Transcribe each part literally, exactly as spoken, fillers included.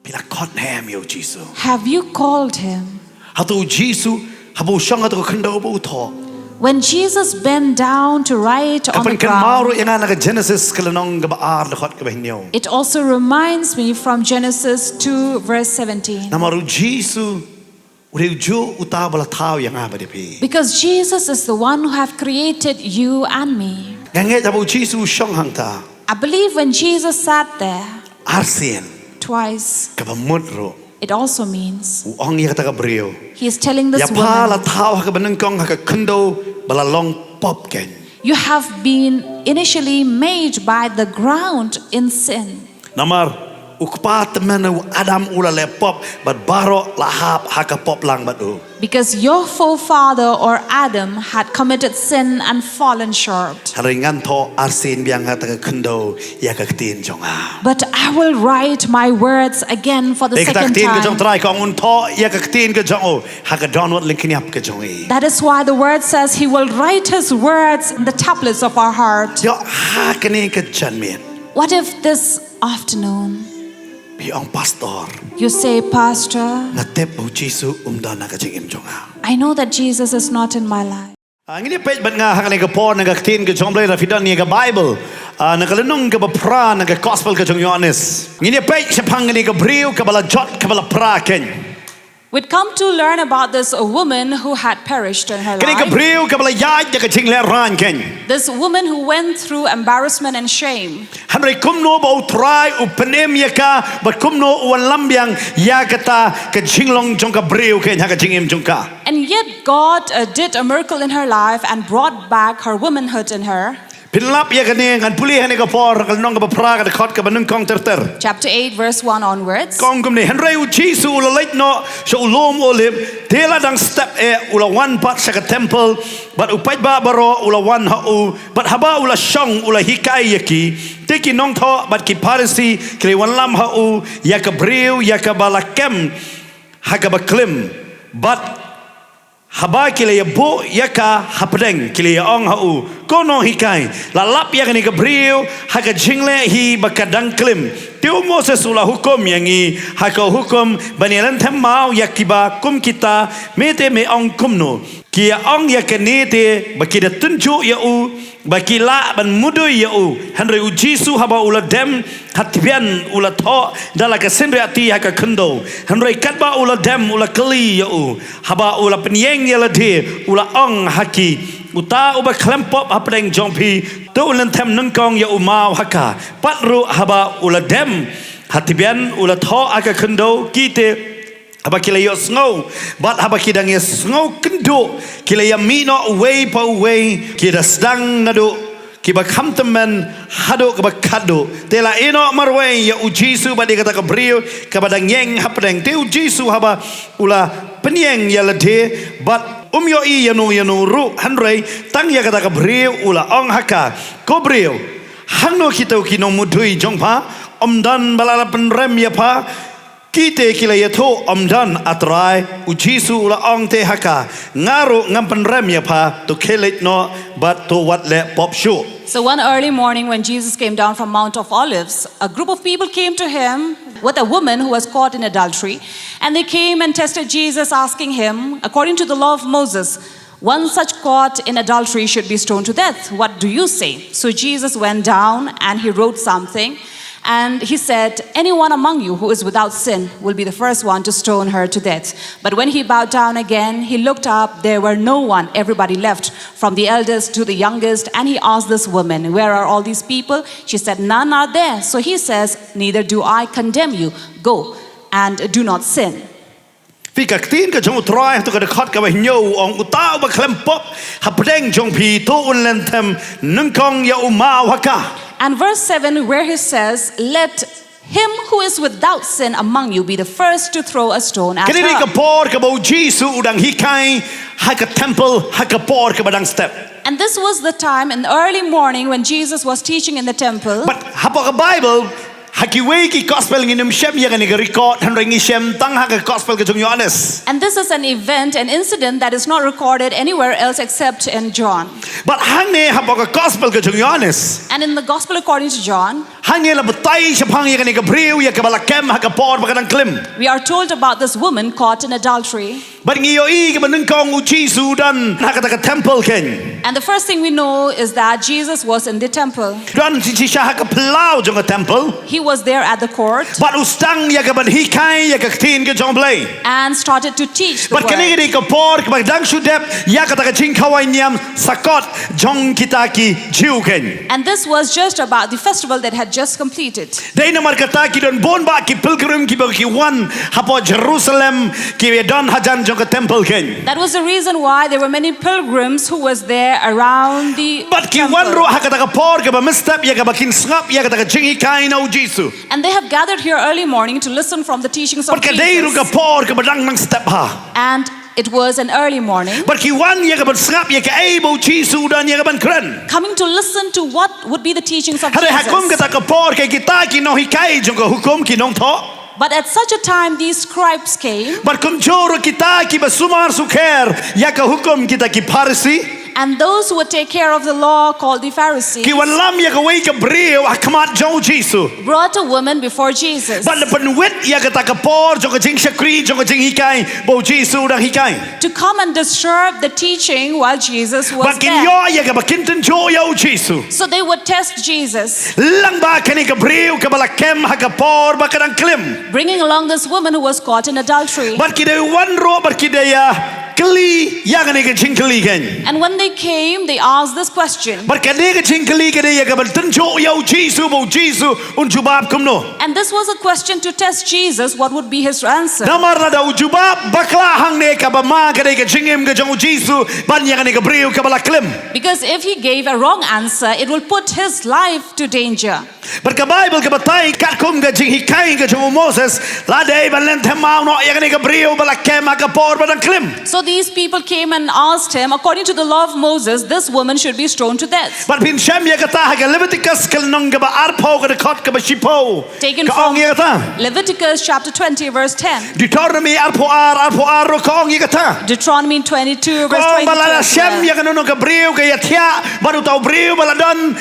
Phi la khot ne em ïa u Jisu? Have you called him? Hato u Jisu haba u shong ha kato ka khyndew ba u thoh? When Jesus bent down to write Ka on the pynkynmaw ground, ruh ïa nga na ka Genesis ka lynnong kaba ar dkhot kaba hynñiew. It also reminds me from Genesis two, verse seventeen. Namar u Jisu u dei u juh uta ba la thaw ïa nga bad ïa phi. Because Jesus is the one who have created you and me. Nga ngeit haba u Jisu u shong hangta, I believe when Jesus sat there arsien, twice, kaba mut ruh, it also means u ong ïa kata ka briew, he is telling this ïa pha la woman, thaw ha kaba nyngkong ha ka khyndew ba la long pop kein. You have been initially made by the ground in sin. Namar u kpa tymmen u Adam u la leh pop bad baroh la hap ha ka pop lang bad u. Because your forefather or Adam had committed sin and fallen short. Hynrei ngan thoh arsien biang ha kata ka khyndew ïa ka ktien jong nga. But I will write my words again for the Dei kata ka second ktien ka jong time. Trai ka ong un thoh ïa ka ktien ka jong u ha ka dohnud lyngkniap ka jong i. That is why the word says he will write his words in the tablets of our heart. Ïoh ha kane ka janmiet. What if this afternoon Phi ong, Pastor, you say, Pastor, nga tip ba u Jisu um don ha ka jingim jong nga. I know that Jesus is not in my life. Ah, ngin ïa peit bad nga ha kane ka por na ka ktien ka jong U Blei, lada phi don ïa ka Bible. Ah, na ka lynnong kaba phra na ka Gospel ka jong u Ïoannis. Ngin ïa peit shaphang kane ka briew kaba la jot kaba la pra kein. We'd come to learn about this woman who had perished in her Kane ka life. briew kaba la ïaid da ka jinglehrain kein. This woman who went through embarrassment and shame. Hynrei kumno ba u Trai u pynim ïa ka, bad kumno u wanlam biang ïa kata ka jinglong jong ka briew kein ha ka jingim jong ka. And yet God uh, did a miracle in her life and brought back her womanhood in her. Phin lap ïa kane, ngan pule ha kane ka por, ka lynnong kaba phra, ka dkhot kaba nyngkong ter ter. Chapter eight, verse one onwards. Ka ong kumne, hynrei u Jisu u la leit noh sha u lum Olib, te la dang step eh u la wan pat sha ka temple, bad u paidbah baroh u la wan ha u, bad haba u la shong u la hikai ïa ki. Te ki nongthoh bad ki Pharisi ki la wanlam ha u ïa ka briew ïa kaba la kem ha kaba klim. Bad haba ki la ïabuh ïa ka hapdeng, ki la ïa ong ha u, ko nonghikai, la lap ïa kane ka briew ha ka jingleh hi ba ka dang klim. Te u Moses u la hukum ïa ngi ha ka hukum ban ïa lynthem maw ïa kiba kum kita, me te me ong kumno? Ki ïa ong ïa kane te ba ki da tynjuh ïa u, ba ki lah ban mudui ïa u. Hynrei u Jisu haba u la dem ha tbian u la thoh da la ka synriahti ha ka khyndew. Hynrei katba u la dem u la kylli ïa u. Haba u la pynïeng ïa lade u la ong ha ki, uta uba khlem pop hapdeng jong phi, to un lynthem nyngkong ïa u maw ha ka. Pat ruh haba u la dem ha tbian u la thoh ha ka khyndew, ki te haba ki la ïohsngew, bad haba ki dang ïa sngew kynduh, ki la ïa mih noh uwei pa uwei, ki da sdang naduh kiba kham tymmen haduh kaba khatduh. Te la ïeh noh marwei ïa u Jisu bad ïa kata ka briew kaba dang ïeng hapdeng. Te u Jisu haba u la pynïeng ïa lade, bad um ïohi ïano ïano ruh, hynrei tang ïa kata ka briew u la ong ha ka, ko briew, hangno kito ki nongmudui jong pha? Ym don ba la pynrem ïa pha? Ki te ki la ïathuh, ym don, A Trai. U Jisu u la ong te ha ka, nga ruh ngam pynrem ïa pha, to khie leit noh bad to wat leh pop shuh. So one early morning when Jesus came down from Mount of Olives, a group of people came to him with a woman who was caught in adultery. And they came and tested Jesus, asking him, according to the law of Moses, one such caught in adultery should be stoned to death. What do you say? So Jesus went down and he wrote something. And he said, anyone among you who is without sin will be the first one to stone her to death. But when he bowed down again, he looked up. There were no one. Everybody left, from the eldest to the youngest. And he asked this woman, where are all these people? She said, none are there. So he says, neither do I condemn you. Go and do not sin. Phi, ka ktien ka jong u Trai ha kato ka dkhot kaba hynñiew u ong, uta uba khlem pop hapdeng jong phi, to un lynthem nyngkong ïa u maw ha ka. And verse seven, where he says, let him who is without sin among you be the first to throw a stone at her. Kane ka por kaba u Jisu u dang hikai ha ka temple, ha ka por kaba dang step. And this was the time in the early morning when Jesus was teaching in the temple. Bad hapoh ka Bible, ha kiwei ki gospel ngim shem ïa kane ka record, hynrei ngi shem tang ha ka gospel ka jong u Ïoannis. And this is an event, an incident that is not recorded anywhere else except in John. Bad hangne hapoh ka gospel ka jong u Ïoannis, and in the gospel according to John, Hangne la batai shaphang ïa kane ka briew ïa kaba la kem ha ka por ba ka dang klim. We are told about this woman caught in adultery. Bad ngi ïohi kaba nyngkong u Jisu u don ha kata ka temple keiñ. And the first thing we know is that Jesus was in the temple. Don shi shisha ha ka phyllaw jong ka temple. He was there at the court. Bad u sdang ïa kaban hikai ïa ka ktien ka jong u Blei. And started to teach the word. Bad kane ka dei ka por kaba dang shu dep ïa kata ka jingkhawai niam Sakkot jong kita ki Jiw keiñ. And this was just about the festival that had just completed. Dei namar kata ki don bun bah ki pilgrim kiba ki wan hapoh Jerusalem, ki don hajan jong ka temple keiñ. That was the reason why there were many pilgrims who was there around the temple. Bad ki wan ruh ha kata ka por kaba mynstep ïa kaba kin sngap ïa kata ka jinghikai na u Jisu. And they have gathered here early morning to listen from the teachings of Jesus. Bad ka dei ruh ka por kaba dang mynstep ha. And it was an early morning. Bad ki wan ïa kaban sngap ïa kaei ba u Jisu u don ïa kaban kren. Coming to listen to what would be the teachings of Jesus. Hynrei ha kum kata ka por ka kita ki nonghikai jong ka hukum, ki nongthoh. But at such a time, these scribes came. Bad kumjuh ruh kita kiba sumar sukher ïa ka hukum, kita ki Pharisi. And those who would take care of the law, called the Pharisees, ki wanlam ïa kawei ka briew ha khmat jong u Jisu. Brought a woman before Jesus. Bad la pynwit ïa kata ka por jong ka jingshakri jong ka jinghikai ba u Jisu u dang hikai. To come and disturb the teaching while Jesus was there. Ba kin ïoh ïa kaba kin tynjuh ïa u Jisu. So they would test Jesus. Lang bad kane ka briew kaba la kem ha ka por ba ka dang klim. Bringing along this woman who was caught in adultery. Bad ki dei wan ruh bad ki dei ïa kylli ïa kane ka jingkylli keiñ. And when they came, they asked this question. Bad kane ka jingkylli ka dei ïa kaban tynjuh ïa u Jisu ba u Jisu un jubab kumno. And this was a question to test Jesus, what would be his answer. Namar lada u jubab bakla hangne kaba ma ka dei ka jingim ka jong u Jisu ban ïa kane ka briew kaba la klim. Because if he gave a wrong answer, it will put his life to danger. Bad ka Baibl ka batai katkum ka jinghikai ka jong u Moses, la dei ban lynthem maw noh ïa kane ka briew ba la kem ha ka por ba dang klim. So these people came and asked him, according to the law of Moses, this woman should be stoned to death. Bad phin shem ïa kata ha ka Leviticus ka lynnong kaba arphew ka dkhot kaba shiphew. Taken from Leviticus chapter twenty, verse ten. Ka ong ïa kata. Deuteronomy arphew ar, arphew ar ruh ka ong ïa kata. Deuteronomy twenty-two, verse twenty-two as well. Ka ong ba lada shem ïa kano kano ka briew ka ïathiah bad uta u briew ba la don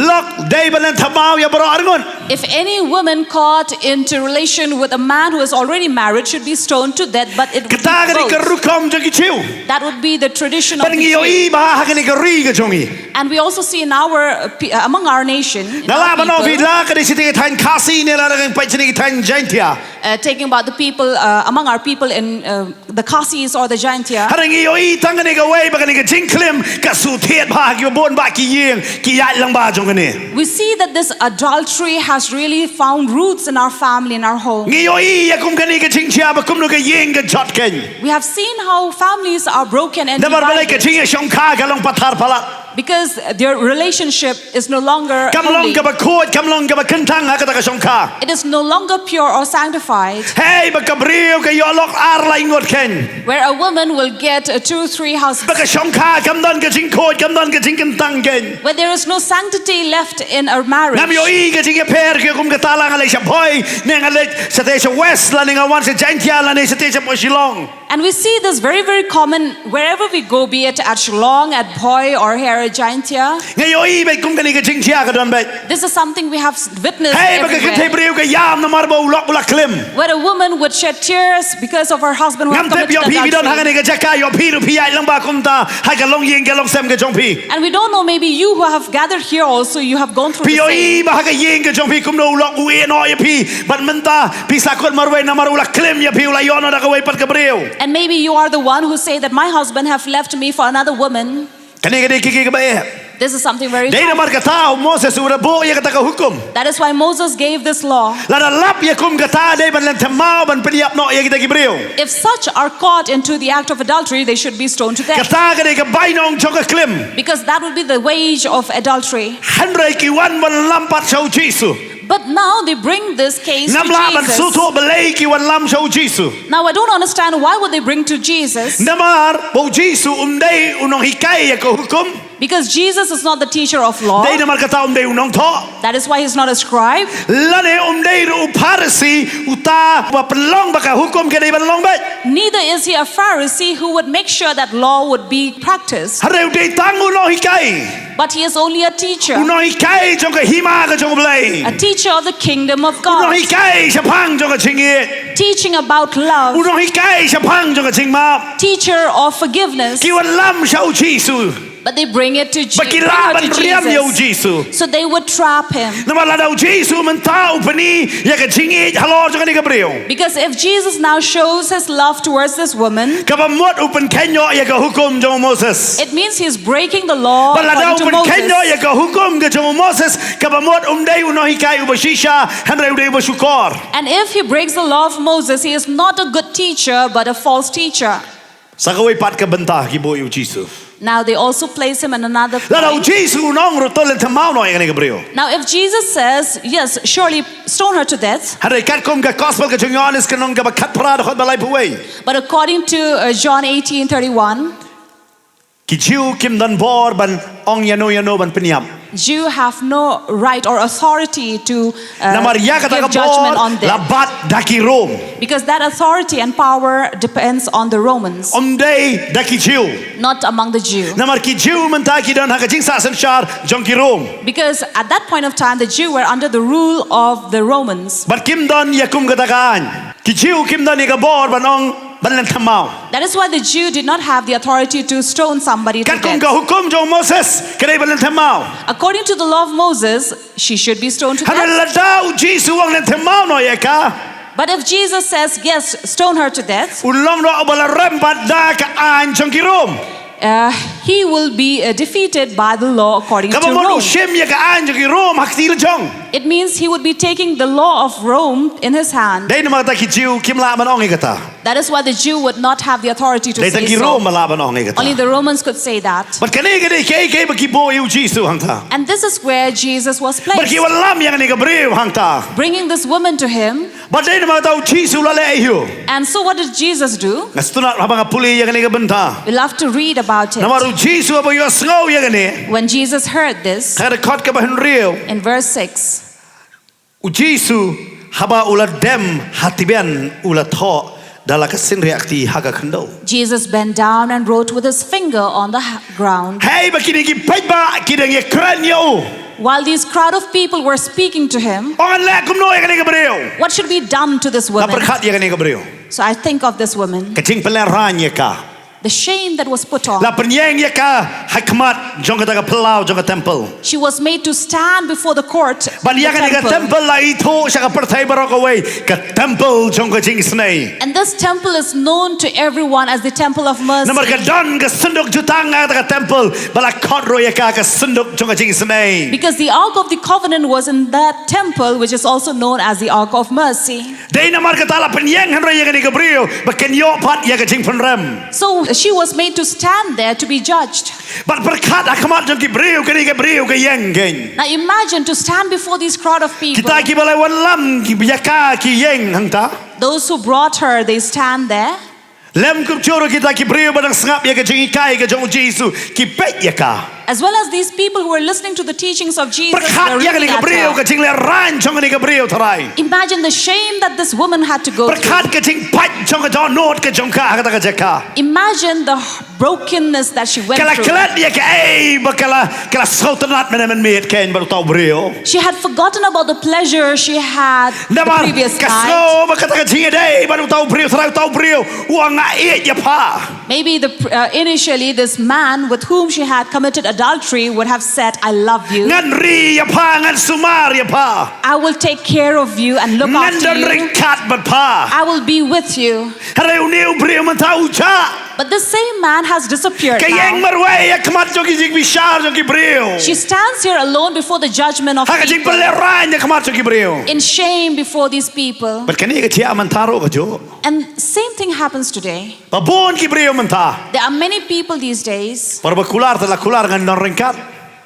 lok, dei ban lynthem maw ïa baroh arngut. If any woman caught into relation with a man who is already married should be stoned to death, but it would be both. Kata ka dei ka rukom jong ki Jiw. That would be the tradition of the Jews. Bad ngi ïohi ba ha kane ka ri ka jong ngi. And we also see in our, uh, pe-, uh, among our nation, in our people, nga lah ban ong phi la ka dei shiteng ki thaiñ Khasi ne la ka dei shiteng ki thaiñ Jaintia. Uh, taking about the people, uh, among our people in, uh, the Khasis or the Jaintia. Hynrei ngi ïohi tang kane kawei ba kane ka jingklim ka shu thied bha ha kiba bun bah ki ïing ki ïaid lang bad jong kane. We see that this adultery has really found roots in our family, in our home. Ngi ïohi ïa kum kane ka jingjia ba kumno ka ïing ka jot keiñ. We have seen how families are broken and divided. Namar balei ka jingïashongkha ka long pathar palat. Because their relationship is no longer holy. Kam long kaba khuid, kam long kaba kyntang ha kata ka shongkha. It is no longer pure or sanctified. Hei ba ka briew ka ïoh lok ar lai ngut keiñ. Where a woman will get, uh, two, three husbands. Ba ka shongkha kam don ka jingkhuid, kam don ka jingkyntang keiñ. Where there is no sanctity left in a marriage. Ngam ïohi ka jingïapher ka kum kata la nga leit sha Bhoi ne nga leit shatei sha West lane nga wan sha Jaintia lane shatei shapoh Shillong. And we see this very, very common wherever we go, be it at Shillong, at Bhoi, or here at Jaintia. Nga ïohi beit kum kane ka jingjia ka don beit. This is something we have s-, witnessed everywhere. Hei ba ka kynthei briew ka ïam namar ba u lok u la klim. Where a woman would shed tears because of her husband who has committed adultery. Ngam tip ïoh phi phi don ha kane ka jaka, ïoh phi ruh phi ïaid lang bad kumta ha ka longïing ka longsem ka jong phi. And we don't know, maybe you who have gathered here also, you have gone through the same. Phi ïohi ba ha ka ïing ka jong phi kumno u lok u ïehnoh ïa phi bad mynta phi sa kut marwei namar u la klim ïa phi, u la ïoh noh da kawei pat ka briew. And maybe you are the one who say that my husband have left me for another woman. Kane ka dei ka kaba eh. This is something very tough. Dei namar kata u Moses u da buh ïa kata ka hukum. That is why Moses gave this law. Lada lap ïa kum kata dei ban lynthem maw ban pynïap noh ïa kita ki briew. If such are caught into the act of adultery, they should be stoned to death. Kata ka dei ka bainong jong ka klim. Because that would be the wage of adultery. Hynrei ki wan wanlam pat sha u Jisu. But now they bring this case to Jesus. Ngam lah ban sngewthuh balei ki wanlam sha u Jisu. Now I don't understand why would they bring to Jesus. Namar ba u Jisu um dei u nonghikai ïa ka hukum. Because Jesus is not the teacher of law. Dei namar kata um dei u nongthoh. That is why he's not a scribe. Lane um dei ruh u Pharisi uta ba pynlong ba ka hukum ka dei ban long beit. Neither is he a Pharisee who would make sure that law would be practiced. Hynrei u dei tang u nonghikai. But he is only a teacher, u nonghikai jong ka hima ka jong U Blei, a teacher of the kingdom of u God, nonghikai shaphang jong ka jingïeit, teaching about love, u nonghikai shaphang jong ka jingmap. Teacher of forgiveness. Ki wan lam sha U Jisu, But they bring it to Je- ba ki bring lah her ban to riam ïa U Jesus. Jisu. So they would trap him. Namar lada U Jisu mynta u pyni ïa ka jingïeit halor jong kane ka briew, Because if Jesus now shows his love towards this woman, kaba mut u pynkhein noh ïa ka hukum jong u Moses. it means he's breaking the law Bad lada u according to pynkhein noh ïa Moses. ka hukum ka jong u Moses, kaba mut um dei u nonghikai uba shisha, hynrei u dei uba shukor. And if he breaks the law of Moses, he is not a good teacher, but a false teacher. Sa kawei pat ka bynta ki buh ïa U Jisu. Now they also place him in another Lada U point. Jisu u ong ruh to lyntham maw noh ïa kane ka briew, Now, if Jesus says, "Yes, surely stone her to death," hynrei katkum ka gospel ka jong u Ïoannis ka lynnong kaba khatphra dkhot ba laiphew wei, but according to uh, John eighteen thirty-one, ki Jiw kim don bor ban ong ïano ïano ban pynïap. Jew have no right or authority to uh, Namar ïa kata ka give judgment bor on la them. bat da ki Rom. Because that authority and power depends on the Romans, Um dei da ki Jiw. not among the Jew. Namar ki Jiw mynta ki don ha ka jingsah synshar jong ki Rom. Because at that point of time, the Jew were under the rule of the Romans. Bad kim don ïa kum kata ka aiñ. Ki Jiw kim don ïa ka bor ban ong ban lyntham maw. That is why the Jew did not have the authority to stone somebody to Katkum death. ka hukum jong u Moses ka dei ban lyntham maw. According to the law of Moses, she should be stoned to Hynrei death. lada U Jisu u ong lyntham maw noh ïa ka, But if Jesus says, "Yes, stone her to death," un long noh uba la rem pat da ka aiñ jong ki Rom. uh, he will be uh, defeated by the law according to Kaba mut u Rome. shim ïa ka aiñ jong ki Rom ha ka kti lajong. It means he would be taking the law of Rome in his hand. Dei namar kata ki Jiw kim lah ban ong ïa kata. That is why the Jew would not have the authority to Dei tang say ki Rom so. ba lah ban ong ïa Only kata. The Romans could say that. Bad kane ka dei kaei kaei ba ki buh ïa U Jisu hangta. And this is where Jesus was Bad ki placed, wan lam ïa kane ka briew hangta. bringing this woman to him. Bad dei namar kata U Jisu u la leh aïu. And so, what did Jesus do? Nga sngewtynnat haba nga pule ïa kane ka bynta. We love to read about it. Namar U Jisu haba u ïohsngew ïa kane, When Jesus heard this, ha ka dkhot kaba hynriew, in verse six, U Jisu haba u la dem ha tbian u la thoh da la ka synriah kti ha ka khyndew. Jesus bent down and wrote with his finger on the ha- ground. Hei ba kine ki paidbah ki dang ïakren ïa u. While these crowd of people were speaking to him, Ong ngan leh kumno ïa kane ka briew. "What should be done to this Nga woman?" pyrkhat ïa kane ka briew. So I think of this woman. Ka jingpynlehraiñ ïa ka. The shame that was put on. La pynïeng ïa ka ha khmat jong kata ka phyllaw jong ka temple. She was made to stand before the court, Bad the ïa kane ka temple. Temple la ithuh sha ka pyrthei baroh kawei ka temple jong ka jingisynei. And this temple is known to everyone as the Temple of Mercy. Namar ka don ka synduk jutang ha kata ka temple, ba la khot ruh ïa ka ka synduk jong ka jingisynei. Because the Ark of the Covenant was in that temple, which is also known as the Ark of Mercy. Dei namar kata la pynïeng hynrei ïa kane ka briew ba kan ïoh pat ïa ka jingpynrem. So she was made to stand there to be judged. Bad pyrkhat ha khmat jong ki briew, kane ka briew ka ïeng kein. Now imagine to stand before this crowd of people. Kita kiba la wan lam ki ïa ka ki ïeng hangta. Those who brought her, they stand there. Lem kumjuh ruh kita ki briew ba dang sngap ïa ka jinghikai ka jong U Jisu ki peit ïa ka. As well as these people who were listening to the teachings of Jesus were Pyrkhat ïa kane looking ka at briew, her. Ka jinglehrain jong kane ka briew tharai. Imagine the shame that this woman had to go through. Pyrkhat ka jingpait jong ka dohnud ka jong ka ha kata ka jaka. Imagine the brokenness that she went Ka la through. klet ïa kaei ba ka la, ka la sngewtynnat mynne mynmiet kein bad uta u briew. She had forgotten about the pleasure she had the Namar previous ka night. sngew ba kata ka jingïadei bad uta u briew tharai, uta u briew u ong nga ïeit ïa pha. Maybe the pr- uh, initially this man with whom she had committed adultery would have said, "I love you. Ngan ri ïa pha, ngan sumar ïa pha. I will take care of you and look Ngan after don you. ryngkat bad pha. I will be with you." Hynrei une u briew mynta u jah. But this same man has disappeared Ka ïeng now. marwei ha khmat jong ki jingbishar jong ki briew. She stands here alone before the judgment of Ha ka people, jingpynlehraiñ ha khmat jong ki briew. in shame before these people. Bad kane ka jia mynta ruh kajuh. And same thing happens today. Ba bun ki briew mynta. There are many people these days Para ba kular te la kular ngan don ryngkat.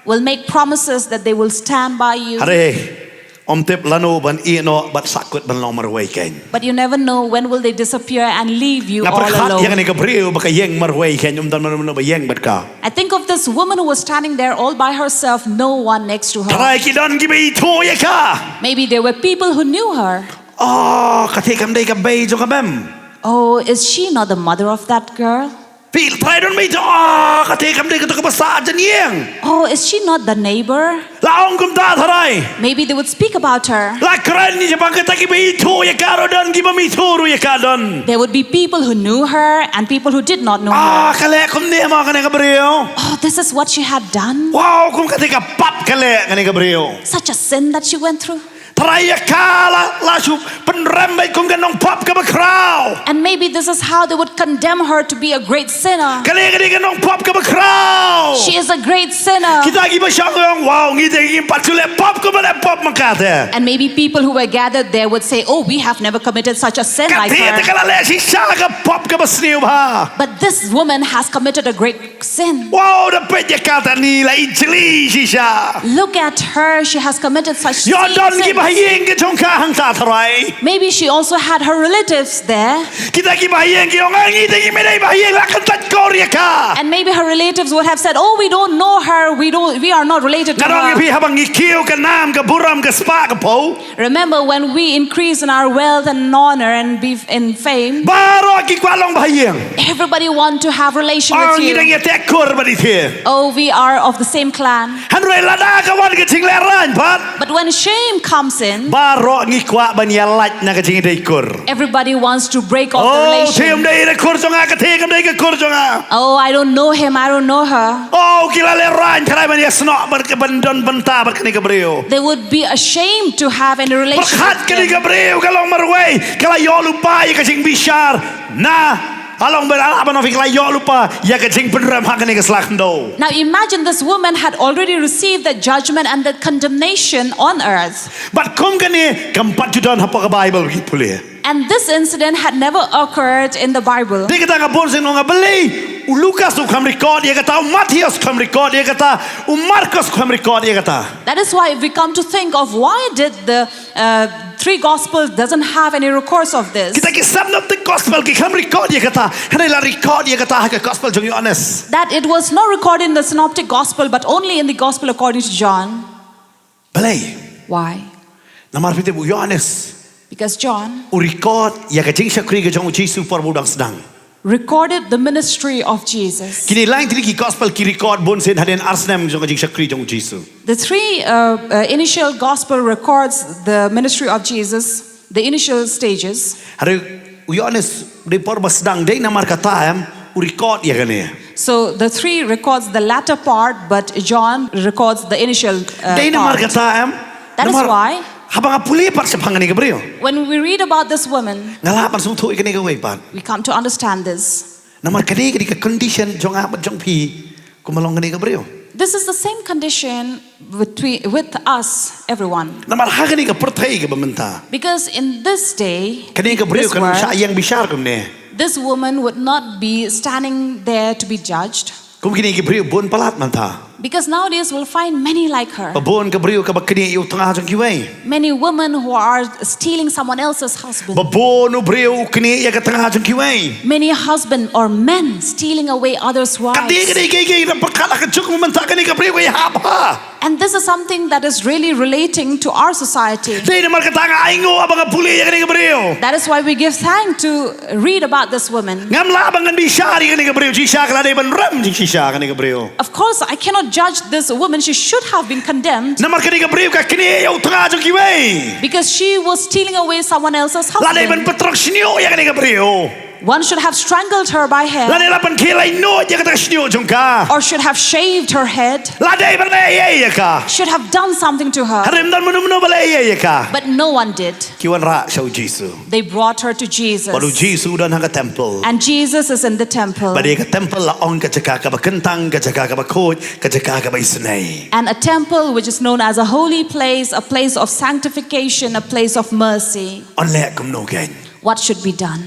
will make promises that they will stand by you. Hynrei ym tip lano ban ïeh noh bad sahkut ban long marwei kein. But you never know when will they disappear and leave you Nga all pyrkhat ïa alone. kane ka briew ba ka ïeng marwei kein, ym don mano mano ba ïeng bad ka. I think of this woman who was standing there all by herself, no one next to her. Tharai ki don kiba ithuh ïa ka. Maybe there were people who knew her. Oh, ka te kam dei ka bei jong ka mem. Oh, is she not the mother of that girl? Phi Trai don mei to, ah, kata kam dei kata ka basa jan ïeng. Oh, is she not the neighbor? La ong kumta Trai. Maybe they would speak about her. La kren ni jabang kata ki bym ithuh ïa ka ruh don, ki bym ithuh ruh ïa ka don. There would be people who knew her and people who did not know her. Ah, ka leh kumne mo kane ka briew. Oh, this is what she had done. Wow, kum kata ka pap ka leh kane ka briew. Such a sin that she went through. Trai ïa ka la, la shu pynrem beit kum ka nongpap kaba khraw. And maybe this is how they would condemn her to be a great sinner. Kane ka dei ka nongpap kaba khraw. She is a great sinner. Kita kiba shong ong, wow, ngi te ngim pat shu leh pap kumba leh pap ma ka te. And maybe people who were gathered there would say, "Oh, we have never committed such a sin like Kata te ka her." la leh shisha ka pap kaba sniew bha. But this woman has committed a great sin. Wow, da peit ïa kata ni la ijli shisha. Look at her, she has committed such Ïoh don sins. kiba ha ïing ki jong ka hangta Trai. Maybe she also had her relatives there. Kita kiba ha ïing ki ong, ngi te ngim dei ba ha ïing, la kyntait kor ïa ka. And maybe her relatives would have said, "Oh, we don't know her. We don't. We are not related to Nga ong ïa her." phi, haba ngi kiew ka nam, ka burom, ka spah, ka phew. Remember, when we increase in our wealth and in honor and be in fame, Baroh ki kwah long ba ha ïing. everybody want to have relation Oh, with ngi dang you. ïa teh kur bad ïa phi. Oh, we are of the same clan. Hynrei lada ka wan ka jinglehrain pat, But when shame comes in, baroh ngi kwah ban ïalait na ka jingïadei kur. everybody wants to break off the Oh, relation. te ym dei ka kur jong nga, kata kam dei ka kur jong nga. Oh, I don't know him, I don't know her. Oh, ki la lehrain, Trai, ban ïasnoh bad ka, ban don bynta bad kane ka briew. They would be ashamed to have any relationship Pyrkhat, with kane ka him. briew ka long marwei, ka la ïoh lypa ïa ka jingbishar. Na, ka long ba la, ban ong phi, ka la ïoh lypa ïa ka jingpynrem ha kane ka sla khyndew. Now imagine this woman had already received the judgment and the condemnation on earth. Bad kum kane kam pat ju don hapoh ka Baibl, ki pule. And this incident had never occurred in the Bible. Dei kata nga bun sien ong, balei u Lukas u kham record ïa kata, u Mathaios u kham record ïa kata, u Markos u kham record ïa kata. That is why, if we come to think of, why did the uh, three gospels doesn't have any records of this? Kita ki synoptic gospel ki kham record ïa kata, hynrei la record ïa kata ha ka gospel jong u Ïoannis. That it was not recorded in the synoptic gospel, but only in the gospel according to John. Balei? Why? Namar phi tip, u Ïoannis Because John u record ïa ka jingshakri ka jong u Jisu por ba u dang sdang. recorded the ministry of Jesus. Kine lai tylli ki gospel ki record bun sien hadien ar snem jong ka jingshakri jong u Jisu. The three uh, uh, initial gospel records the ministry of Jesus, the initial stages. Hynrei u Ïoannis, dei por ba sdang, dei namar kata em u record ïa kane. So the three records the latter part, but John records the initial uh, Dei namar part. Kata em. That is Namar why haba nga pule pat shaphang kane ka briew, When we read about this woman, nga lah ban sngewthuh ïa kane kawei pat. We come to understand this. Namar kane ka dei ka condition jong nga bad jong phi, kumba long kane ka briew. This is the same condition between, with us, everyone. Namar ha kane ka pyrthei kaba mynta, Because in this day, kane ka briew this kan world, shah ïeng bishar kumne. This woman would not be standing there to be judged. Kum kine ki briew bun palat mynta. Because nowadays we'll find many like her. Ba bun ka briew kaba knieh ïa u tnga jong kiwei. Many women who are stealing someone else's husband. Ba bun u briew u knieh ïa ka tnga jong kiwei. Many husband or men stealing away others' Ka dei, ka wives. dei ka, ka, ka, ka, ka jong mynta kane ka briew ka ïahap ha. And this is something that is really relating to our society. Dei namar kata nga ainguh haba nga pule ïa kane ka briew. That is why we give thanks to read about this woman. Ngam lah ban ngan bishar ïa kane ka briew, shisha ka la dei ban rem jingshisha kane ka briew. Of course, I cannot judge this woman. She should have been condemned Namar kane ka briew ka knieh ïa u tnga jong kiwei. Because she was stealing away someone else's La dei ban husband. patrok shñiuh ïa kane ka briew. One should have strangled her by hair. La dei lah ban khie laitnoh ïa kata ka shñiuh jong ka. Or should have shaved her head. La dei ban leh ei ei ïa ka. Should have done something to her. Hynrei ym don mano mano ba leh ei ei ïa ka. But no one did. Ki wanrah sha u Jisu. They brought her to Jesus. Bad u Jisu u don ha ka temple. And Jesus is in the temple. Bad ïa ka temple la ong ka jaka kaba kyntang, ka jaka kaba khuid, ka jaka kaba isynei. And a temple which is known as a holy place, a place of sanctification, a place of mercy. Yn leh kumno kein. What should be done?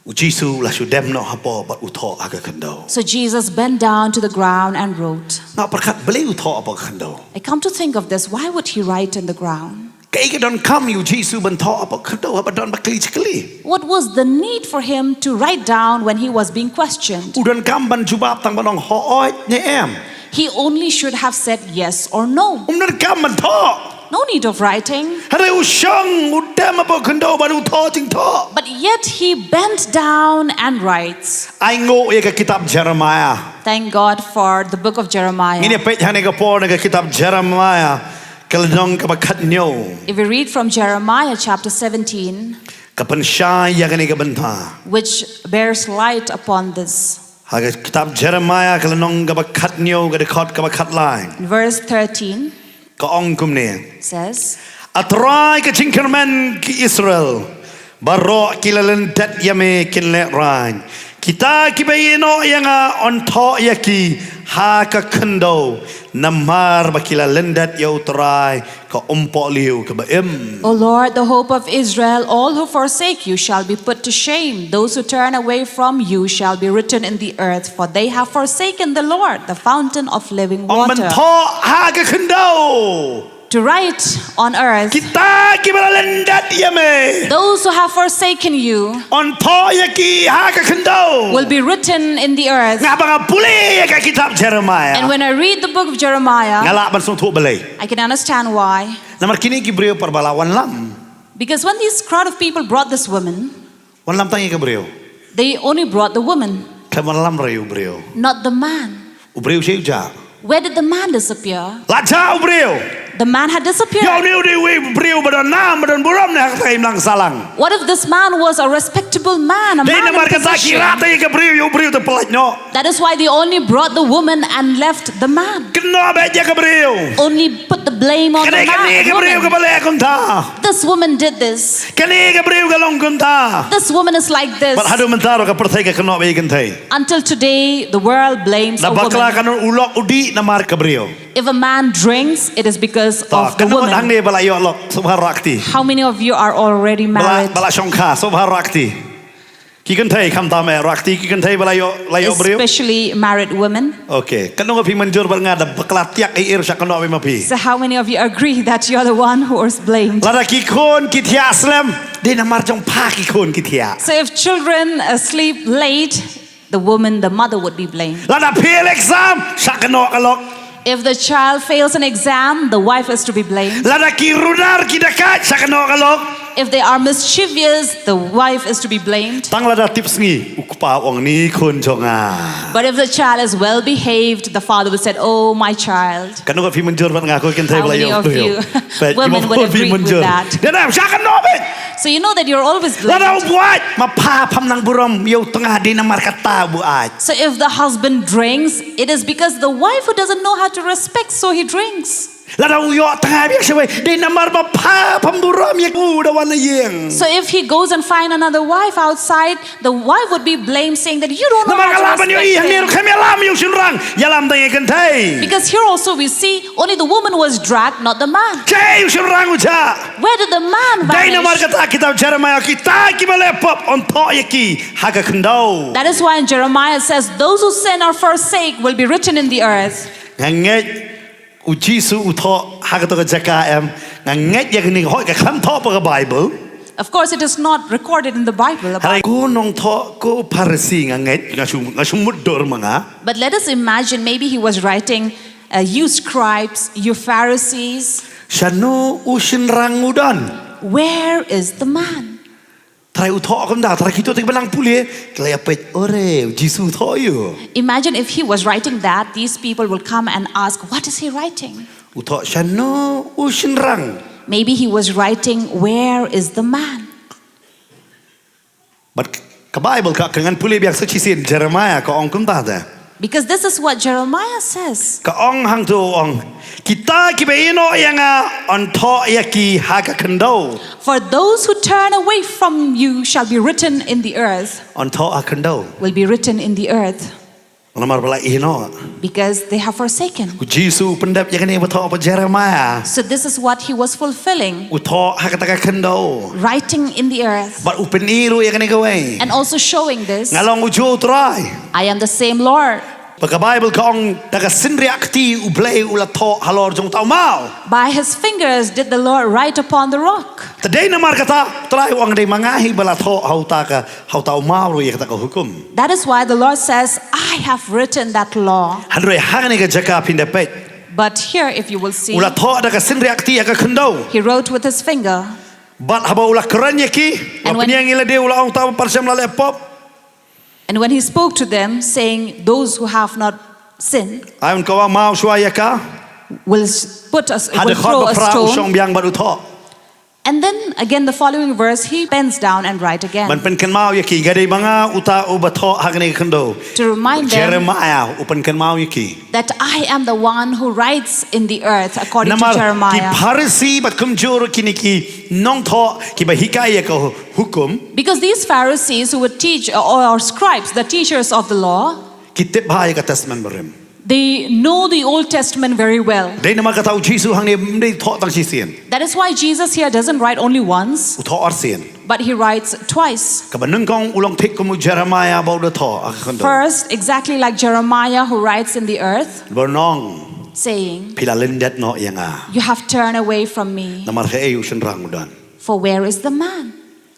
U Jisu u la shu dem noh hapoh bad u thoh ha ka khyndew. So Jesus bent down to the ground and wrote. Nga pyrkhat balei u thoh hapoh ka khyndew. I come to think of this. Why would he write in the ground? Kaei ka donkam ïa u Jisu ban thoh hapoh ka khyndew haba don ba kylli shi kylli. What was the need for him to write down when he was being questioned? U donkam ban jubab tang ban ong hooid ne em. He only should have said yes or no. Um donkam ban thoh. No need of writing. Hynrei u shong, u dem hapoh khyndew bad u thoh jingthoh. But yet he bent down and writes. Ai nguh ïa ka kitab Jeremiah. Thank God for the book of Jeremiah. Ngin ïa peit hangne ka por na ka kitab Jeremiah, ka lynnong kaba khathynñiew. If we read from Jeremiah chapter seventeen, Ka pynshai ïa kane ka bynta. Which bears light upon this. Ha ka kitab Jeremiah ka lynnong kaba khathynñiew, ka dkhot kaba khatlai. In verse thirteen, Ka ong kumne. Says, A Trai, ka jingkyrmen ki Israel baroh ki la lyndet ïa me kin lehrain. Kita kiba ïehnoh ïa nga yn thoh ïa ki ha ka khyndew, namar ba ki la lyndet ïa U Trai, ka umpohliew kaba im. O Lord, the hope of Israel, all who forsake you shall be put to shame. Those who turn away from you shall be written in the earth, for they have forsaken the Lord, the fountain of living Ong ban water. thoh ha ka khyndew. To write on earth, Kita kiba la lyndet ïa me. Those who have forsaken you Yn thoh ïa ki ha ka khyndew. Will be written in the earth. Nga ba nga pule ïa ka kitab Jeremiah. And when I read the book of Jeremiah, Nga lah ban sngewthuh balei. I can understand why. Namar kine ki briew para ba la wanlam. Because when this crowd of people brought this woman, Wanlam tang ïa ka briew. They only brought the woman, Khlem wanlam ruh ïa u briew. Not the man. U briew sha u jah. Where did the man disappear? La jah u briew. The man had disappeared. Ïa une u dei u briew ba don nam, ba don burom ne ha ka imlang sahlang. What if this man was a respectable man, a Dei man in namar kata ki position? Rah tang ïa ka briew, ïa u briew te pyllait noh. That is why they only brought the woman and left the man. Kynnoh beit ïa ka briew. Only put the blame on the Kane, man. kane ka briew Woman. Kaba leh kumta. This woman did this. Kane ka briew ka long kumta. This woman is like this. Bad haduh mynta ruh ka pyrthei ka kynnoh beit ïa ka kynthei. Until today, the world blames Da a bakla woman. Kan u lok u dih namar ka briew. If a man drinks, it is because Ta, of the kano woman. Hangne ba la ïoh lok, sngewbha rah kti. How many of you are already Ba la, married? Ba la shongkha, sngewbha rah kti. Ki kynthei khamtam eh, rah kti ki kynthei ba la ïoh, la ïoh briew. Especially married women. Okay, kano ka phi mynjur bad nga da bakla tiak ei ei ruh sha kynnoh beit ma phi. So how many of you agree that you're the one who was blamed? Lada ki khun ki thiah slem, dei namar jong pha ki khun ki thiah. So if children uh, sleep late, the woman, the mother would be blamed. Lada fail exam, sha kynnoh ka lok. If the child fails an exam, the wife is to be blamed. Lada ki runar ki dakaid, sha kynnoh ka lok. If they are mischievous, the wife is to be blamed. Tang lada tip sngi, u kpa u ong ni khun jong nga. But if the child is well behaved, the father will say, "Oh, my child." Kano ka phi mynjur bad nga ko kynthei How ba la many ïoh of briew. you Peit, women ki would ba phi agree with mynjur. that? Dei namar sha kynnoh beit. So you know that you're always Lada u blamed. buaid, ma pha pham nang burom ïa u tnga dei namar kata u buaid. So if the husband drinks, it is because the wife who doesn't know how to respect, so he drinks. Lada u ïoh tnga biang shawei, dei namar ba pha pham burom ïa u da wan na ïing. So if he goes and find another wife outside, the wife would be blamed, saying that you don't know Namar ka how lah to ban ïoh i respect hangne him. Ruh khlem ïalam ïa u shynrang, ïalam tang ïa kynthei. Because here also we see only the woman was dragged, not the man. Shaei u shynrang u jah. Where did the man Dei namar vanish? Kata kitab Jeremiah, kita kiba leh pop yn thoh ïa ki ha ka khyndew. That is why in Jeremiah it says, "Those who sin or forsake will be written in the earth." Nga ngeit u Jisu u thoh ha kato ka jaka em, nga ngeit ïa kane, hooid ka khlem thoh ha ka Bible. Of course, it is not recorded in the Bible. About, Hynrei ko nongthoh, ko Pharisi, nga ngeit, nga shu, nga shu mutdur ma nga. But let us imagine maybe he was writing, uh, "You scribes, you Pharisees, Shano u shynrang u don? Where is the man?" Trai u thoh kumta, trai kito te ki ba nang pule, ki la ïa peit, ore, u Jisu u thoh ïa u. Imagine if he was writing that, these people will come and ask, "What is he writing?" U thoh shano u shynrang. Maybe he was writing, "Where is the man?" Bad ka Bible ka, ka ngan pule biang sa shisien, Jeremiah ka ong kumta te. Because this is what Jeremiah says. Ka ong hangto, ong, kita kiba ïehnoh ïa nga yn thoh ïa ki ha ka khyndew. "For those who turn away from you shall be written in the earth," Yn thoh ha khyndew. will be written in the earth, Namar ba la ïehnoh. because they have forsaken. U Jisu u pyndep ïa kane ba thoh ha Jeremiah. So this is what he was fulfilling, U thoh ha kata ka khyndew. writing in the earth, Bad u pyni ruh ïa kane kawei. and also showing this, Nga long u juh u Trai. "I am the same Lord." Bad ka Bible ka ong da ka synriah kti U Blei u la thoh halor jong uta u maw. "By his fingers did the Lord write upon the rock." Te dei namar kata Trai u ong, dei ma nga hi ba la thoh ha uta ka, ha uta u maw ruh ïa kata ka hukum. That is why the Lord says, "I have written that law." Hynrei hangne ka jaka phin da peit. But here, if you will see, u la thoh da ka synriah kti ha ka khyndew. He wrote with his finger. Bad haba u la kren ïa ki, And ba when- pynïeng ïa lade, u la ong, "Uta uba pan shem la leh pop." And when he spoke to them, saying, "Those who have not sinned Ai un kawang maw shuwa ïa ka. will s- put us, Ha will dkhot throw a baphra u shong stone." biang bad u thoh. And then again, the following verse, he bends down and write again. Ban pynkynmaw ïa ki, nga dei ma nga uta uba thoh ha kane ka khyndew. To remind them Jeremiah u pynkynmaw ïa ki. That I am the one who writes in the earth, according Namar to ki Jeremiah. Pharisi bad kumjuh ki ne ki nongthoh kiba hikai ïa ka hukum. Because these Pharisees who would teach, or, or scribes, the teachers of the law, Ki tip bha ïa ka Testament Barim. They know the Old Testament very well. Dei namar kata u Jisu hangne ym dei thoh tang shisien. That is why Jesus here doesn't write only once, U thoh arsien. But he writes twice. Kaba nyngkong u long thik kum u Jeremiah ba u da thoh ha ka khyndew. First, exactly like Jeremiah who writes in the earth, Ba u ong, saying, phi la lyndet noh ïa nga. You have turned away from me. Namar kaei u shynrang u don. For where is the man?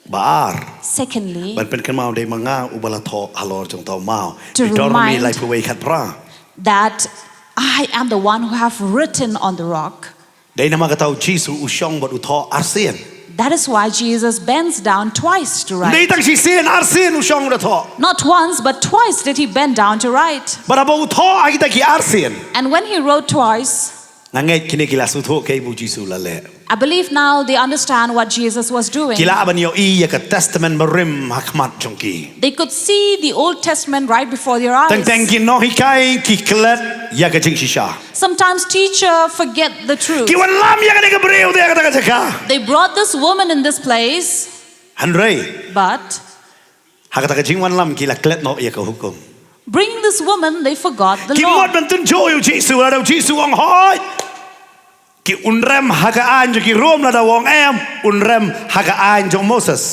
Ba ar. Secondly, Ban pynkynmaw dei ma nga uba la thoh halor jong uta u maw. To Deuteronomy remind- laiphew wei khatphra. That I am the one who have written on the rock. Dei namar kata u Jisu u shong bad u thoh arsien. That is why Jesus bends down twice to Dei write. Tang shisien, arsien u shong u da thoh. Not once, but twice did he bend down to write. Bad haba u thoh ha kita ki arsien. And when he wrote twice, Nga ngeit kine ki la sngewthuh kaei ba u Jisu u la leh. I believe now they understand what Jesus was doing. Ki lah ban ïohi ïa ka Testament Barim ha khmat jong ki. They could see the Old Testament right before their eyes. Teng teng ki nonghikai ki klet ïa ka jingshisha. Sometimes teacher forget the truth. Ki wanlam ïa kane ka briew te ha kata ka jaka. They brought this woman in this place, Hynrei but ha kata ka jingwanlam ki la klet noh ïa ka hukum. bringing this woman, they forgot the Ki law. mut ban tynjuh ïa u Jisu, lada u Jisu u ong hooid, ki un rem ha ka aiñ jong ki Rom, lada u ong em, un rem ha ka aiñ jong Moses.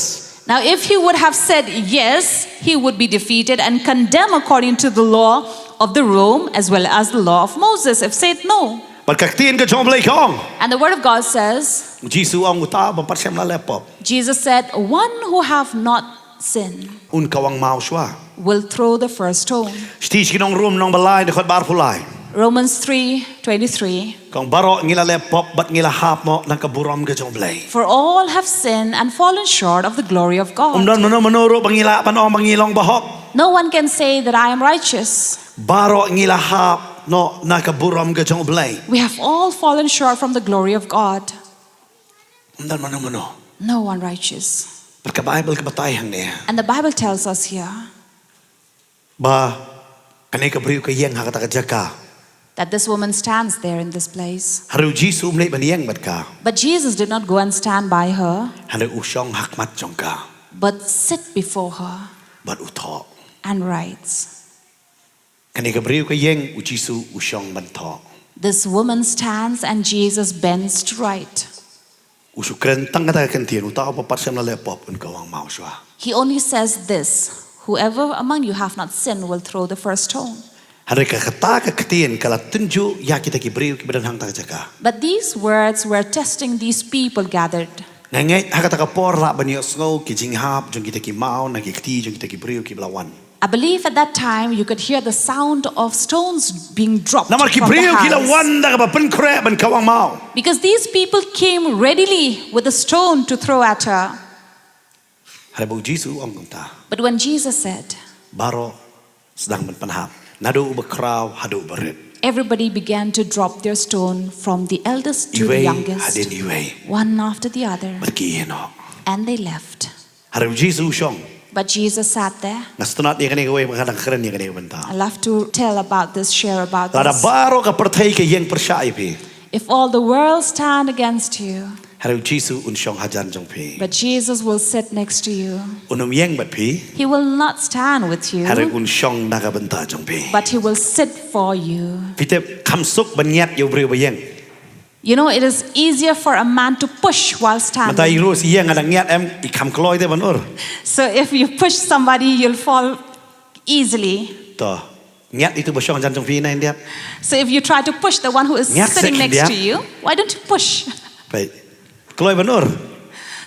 Now, if he would have said yes, he would be defeated and condemned according to the law of the Rome as well as the law of Moses. If said no. Bad ka ktien ka jong u Blei ka ong. And the word of God says, U Jisu u ong uta uba pan shem la leh pop. Jesus said, one who have not sinned Un kawang maw shuwa. will throw the first stone. Shithi sha ki nong Rom lynnong ba lai dkhot ba arphew lai. Romans three twenty-three. Ka ong baroh ngi la leh pop bad ngi la hap noh na ka burom ka jong u Blei. For all have sinned and fallen short of the glory of Ym God. don mano mano ruh ba ngi lah ban ong ba ngi long bahok. No one can say that I am righteous. Baroh ngi la hap noh na ka burom ka jong u Blei. We have all fallen short from the glory of God. Ym don mano mano. No one righteous. Bad ka Baibl ka batai hangne. And the Bible tells us here Ba kane ka briew ka ïeng ha kata ka jaka. That this woman stands there in this place. Hynrei u Jisu um leit ban ïeng bad ka. But Jesus did not go and stand by her, Hynrei u shong ha khmat jong ka. but sit before her Bad u thoh. and writes. Kane ka briew ka ïeng, u Jisu u shong ban thoh. This woman stands and Jesus bends to write. U shu kren tang kata ka ktien, uta uba pat shym la leh pop un kawang maw shuwa. He only says this, whoever among you have not sinned will throw the first stone. Hynrei ka kata ka ktien ka la tynjuh ïa kita ki briew kiba don hangta ka jaka. But these words were testing these people gathered. Nga ngeit ha kata ka por lah ban ïohsngew ki jinghap jong kita ki maw na ki kti jong kita ki briew kiba la wan. I believe at that time you could hear the sound of stones being dropped Namar ki from the briew ki la hands. wan da kaba pynkhreh ban kawang maw. Because these people came readily with a stone to throw at her. Hynrei ba u Jisu u ong kumta. But when Jesus said, Baroh sdang ban pynhap. Naduh uba khraw haduh uba rit. everybody began to drop their stone from the eldest to the Iwei youngest, hadien iwei. one after the other, Bad ki ïeh noh. and they left. Hynrei u Jisu u shong. But Jesus sat there. Nga sngewtynnat ïa kane kawei ba nga dang kren ïa kane ka bynta. I love to tell about this, share about Lada this. baroh ka pyrthei ka ïeng pyrshah ïa phi. If all the world stand against you, Hynrei u Jisu un shong hajan jong phi. but Jesus will sit next to you. Un ym ïeng bad phi. He will not stand with you, Hynrei un shong na ka bynta jong phi. but he will sit for you. Phi tip kham suk ban ngiat ïa u briew ba ïeng. You know, it is easier for a man to push while Mynta standing. i Rose i ïeng, nga dang ngiat em, i kham kloi te ban ur. So if you push somebody, you'll fall easily. To. Ngiat itu ba shong hajan jong phi na, ngiat. So if you try to push the one who is Ngiat sitting sek next ngiat. to you, why don't you push? Peit. Kloi ban ur.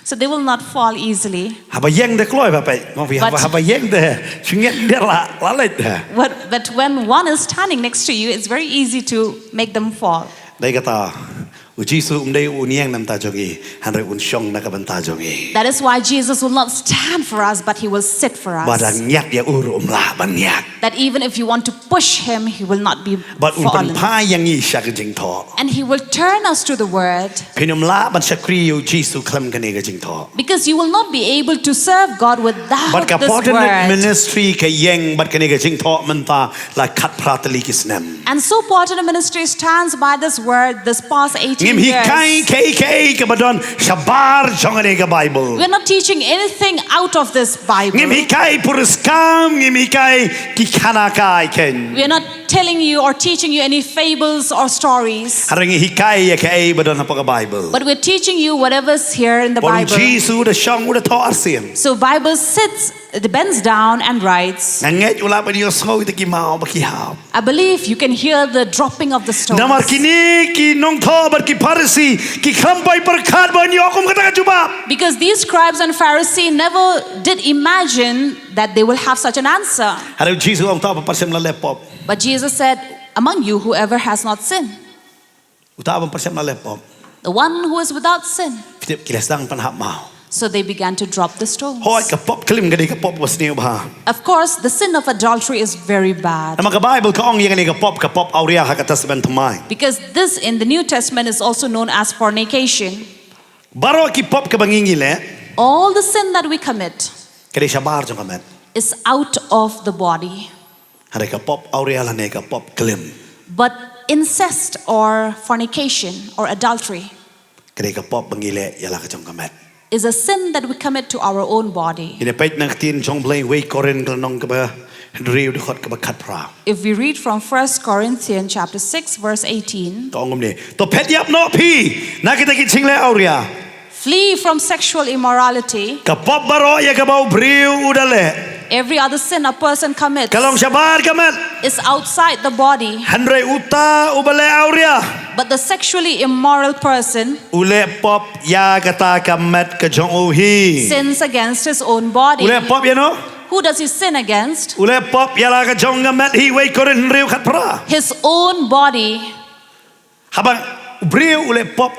So they will not fall easily. Haba ïeng de kloi ba peit. Mo phi haba But- haba ïeng de. Shu nget de la la leit de. But, but when one is standing next to you, it's very easy to make them fall. Dei kata u Jisu um dei un ïeng na bynta jong ngi, hynrei un shong na ka bynta jong ngi. That is why Jesus will not stand for us, but he will sit for Ba da us. ñiad ïa u ruh um lah ban ñiad. That even if you want to push him, he will not be Bad un fallen. pynphai ïa ngi sha ka jingthoh. And he will turn us to the word. Phin ym lah ban shakri ïa u Jisu khlem kane ka jingthoh. Because you will not be able to serve God without Bad ka this Portion word. Ministry ka ïeng bad kane ka jingthoh mynta la khatphra tylli ki snem. And so Portion Ministry stands by this word this past eighteen Ngim hikai years. kaei kaei kaba don shabar jong kane ka Bible. We're not teaching anything out of this Bible. Ngim hikai puriskam, ngim hikai ki khana kai ken. We're not telling you or teaching you any fables or stories. Hynrei ngi hikai ïa kaei ba don hapoh ka Bible. But we're teaching you whatever's here in the Bad u Bible. Jisu u da shong u da thoh arsien. So Bible sits, it bends down and writes. Nga ngeit u lah ban ïohsngew ïa kita ki maw ba ki hap. I believe you can hear the dropping of the stones. Namar kine ki nongthoh bad ki Pharisi ki khlem poi pyrkhat ban ïoh kum kata ka jubab. Because these scribes and Pharisees never did imagine that they will have such an answer. Hynrei u Jisu u ong, uta uba pyrshem la leh pop. But Jesus said, "Among you, whoever has not sinned, Uta uba pyrshem la leh pop. the one who is without sin." Phi tip ki la sdang pynhap maw. So they began to drop the stones. Hooid, ka pop klim ka dei ka pop ba sniew bha. Of course, the sin of adultery is very bad. Namar ka Bible ka ong ïa kane ka pop, ka pop awria ha ka Testament Thymmai. Because this in the New Testament is also known as fornication. Baroh ki pop kaba ngi ngi leh, All the sin that we commit ka dei shabar jong ka met. is out of the body. Hynrei ka pop awria lane ka pop klim, But incest or fornication or adultery ka dei ka pop ba ngi leh ïa la ka jong ka met. is a sin that we commit to our own body. Ngin ïa peit na ka ktien jong u Blei, wei Korinth ka lynnong kaba hynriew, dkhot kaba khatphra. If we read from First Corinthians chapter six, verse eighteen, Ka ong kumne, to phet ïap noh phi na kita ki jingleh awria. "Flee from sexual immorality." Ka pop baroh ïa kaba u briew u da leh, Every other sin a person commits ka long shabar ka met. is outside the body, Hynrei uta uba leh awria, but the sexually immoral person u leh pop ïa kata ka met ka jong u hi. sins against his own body. U leh pop ïa no? Who does he sin against? U leh pop ïa la ka jong ka met hi, wei Korinth hynriew khatphra. His own body. Haba u briew u leh pop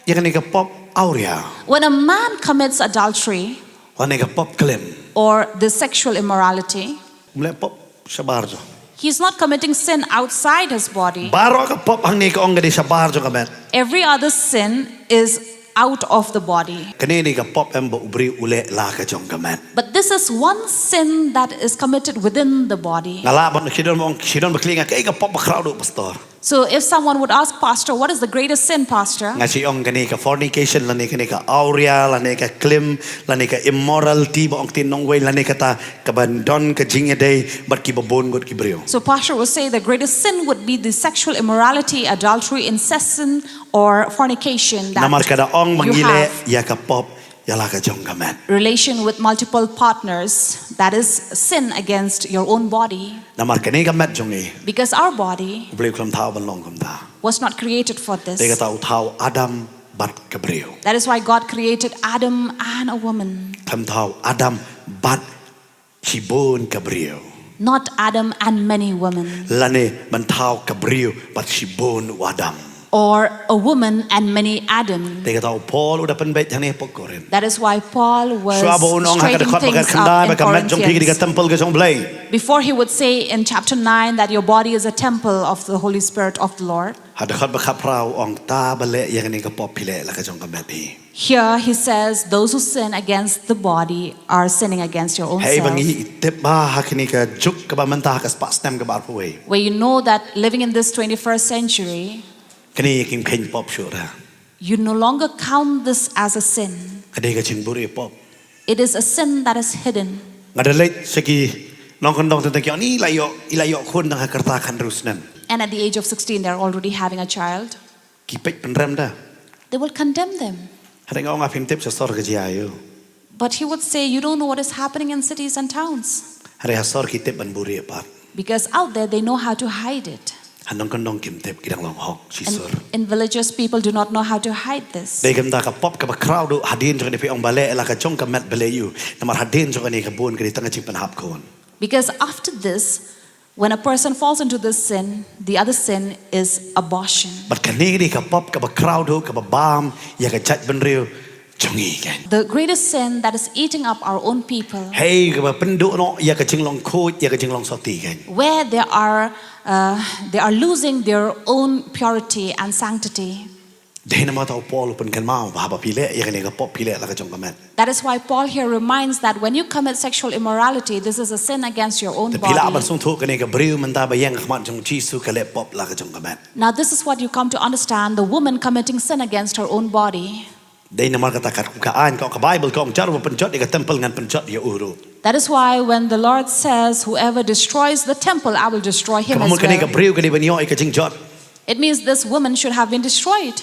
ïa kane ka pop awria, When a man commits adultery lane ka pop klim, or the sexual immorality, um leh pop shabar jong. he's not committing sin outside his body. Baroh ka pop hangne ka ong ka dei shabar jong ka met. Every other sin is out of the body. Kane ne ka pop em ba u briew u leh la ka jong ka met. But this is one sin that is committed within the body. Nga lah ban, shi don ong, shi don ba kylli nga, kaei ka pop ba khraw duh, pastor? So if someone would ask, "Pastor, what is the greatest sin, Pastor?" Nga shu ong kane ka fornication, lane kane ka awria, lane ka klim, lane ka immorality ba ong ktien nongwei, lane kata kaba don ka jingïadei bad kiba bun ngut ki briew. So Pastor will say the greatest sin would be the sexual immorality, adultery, incest, or fornication that Namar ka da ong ba you ngi leh have. ïa ka pop ïa la ka jong ka met. Relation with multiple partners, that is sin against your own body. Namar kane ka met jong ngi, Because our body u Blei u khlem thaw ban long kumta. Was not created for this. Te kata u thaw Adam bad ka briew. That is why God created Adam and a woman. Khlem thaw Adam bad shibun ka briew. Not Adam and many women. Lane ban thaw ka briew bad shibun u Adam. Or a woman and many Adam. Te kata u Paul u da pynbeit hangne hapoh Korinth. That is why Paul was Shuwa ba un ong ha ka straightening dkhot ba things khatkhyndai up ba in ka met jong phi ka dei ka Corinthians. templ ka jong u Blei. Before he would say in chapter nine that your body is a temple of the Holy Spirit of the Lord. Ha dkhot ba khatphra u ong, uta ba leh ïa kane ka pop phi leh la ka jong ka met hi. Here he says, "Those who sin against the body are sinning against your own Hei ba ngi self." i tip ba ha kane ka juk kaba mynta ha ka spah snem kaba arphew wei, Where you know that living in this twenty-first century, kane kim kheiñ pop shuh re. you no longer count this as a sin. Ka dei ka jingbuhrieh pop. It is a sin that is hidden. Nga da leit sha ki nongkyndong, teng teng ki ong, i la ïoh, i la ïoh khun tang ha ka rta khathynriew snem. And at the age of sixteen, they're already having a child. Ki peit pynrem da. They will condemn them. Hynrei nga ong, phi ym tip sha sor ka jia aïu. But he would say, "You don't know what is happening in cities and towns." Hynrei ha sor ki tip ban buhrieh pat. Because out there, they know how to hide it. Ha nongkyndong kim tip ki dang long hok shisur. In villages, people do not know how to hide this. Dei kumta ka pop kaba khraw duh hadien jong kane phi ong ba leh la ka jong ka met ba leh ïa u. Namar hadien jong kane ka bun ka dei tang ka jingpynhap khun. Because after this, when a person falls into this sin, the other sin is abortion. Bad kane ka dei ka pop kaba khraw duh kaba bam ïa ka jaitbynriew jong ngi kan. The greatest sin that is eating up our own people, Hei kaba pynduh noh ïa ka jinglong khuid ïa ka jinglong soti kan. where they are, uh, they are losing their own purity and sanctity. Dei namar kata u Paul u pynkynmaw ba haba phi leh ïa kane ka pop phi leh la ka jong ka met. That is why Paul here reminds that when you commit sexual immorality, this is a sin against your own Te phi lah ban body. sngewthuh kane ka briew mynta ba ïeng ha khmat jong Jisu ka leh pop la ka jong ka met. Now, this is what you come to understand, the woman committing sin against her own body. Dei namar kata ka ka aiñ ka, ka Bible ka ong jar ba pynjot ïa ka temple ngan pynjot ïa u ruh. That is why when the Lord says, "Whoever destroys the temple, I will destroy him Ka as mut kane ka well." briew ka dei ban ïoh ïa ka jingjot. It means this woman should have been destroyed.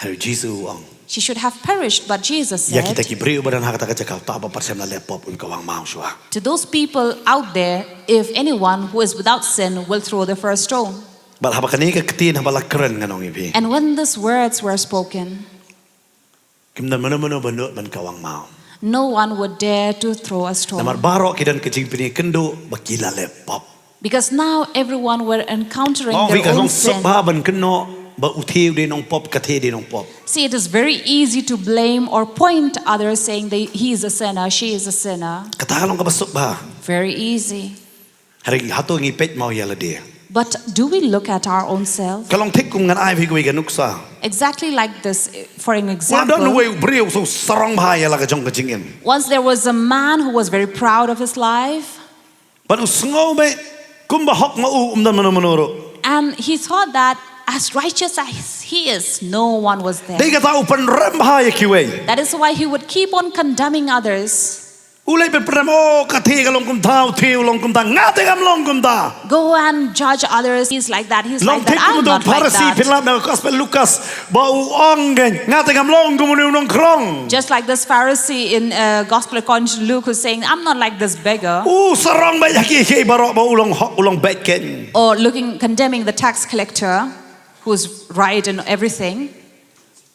Hynrei Jisu u ong. She should have perished, but Jesus Ïa kita said, ki briew ba don ha kata ka jaka uta ba parsem la leh pop un ka wang maw shuwa. "To those people out there, if anyone who is without sin will throw the first stone." Bad haba kane ka ktien haba la kren ngan ong ïa phi. And when these words were spoken, Kim don mano mano ba nud ban ka wang maw. no one would dare to throw a stone. Namar baroh ki don ka jingpyni kynduh ba ki la leh pop. Because now everyone were encountering Ong phi their ka own long sin. suk bha ban kynnoh ba u te u dei nongpop ka te dei nongpop. See, it is very easy to blame or point others saying they, he is a sinner, she is a sinner. Kata ka long kaba suk bha. Very easy. Hynrei hato ngi peit maw ïa lade. But do we look at our own self? Ka long thik kum ngan ai phi kawei ka nuksa. Exactly like this, for an Wa don example. uwei u briew u sarong bha ïa la ka jong ka jingim. Once there was a man who was very proud of his life, Bad u sngew beit kumba hok ma u, um don mano mano ruh. And he thought that as righteous as he is, no one was there. Dei kata u pynrem bha ïa kiwei. That is why he would keep on condemning others. U leh pynrem, oh, ka te ka long kumta, u te u long kumta, nga te ngam long kumta. Go and judge others. He's like that. He's Long like that. thik kum I'm u not like Pharisi, that. pynlap na ka gospel Lukas, ba u ong kein, nga te ngam long kum une u nongkrong. Just like this Pharisee in uh, Gospel according to Luke, who's saying, "I'm not like this beggar." U sarong beit ha kiei kiei baroh ba u long hok, u long beit kein. Or looking, condemning the tax collector, who's right in everything.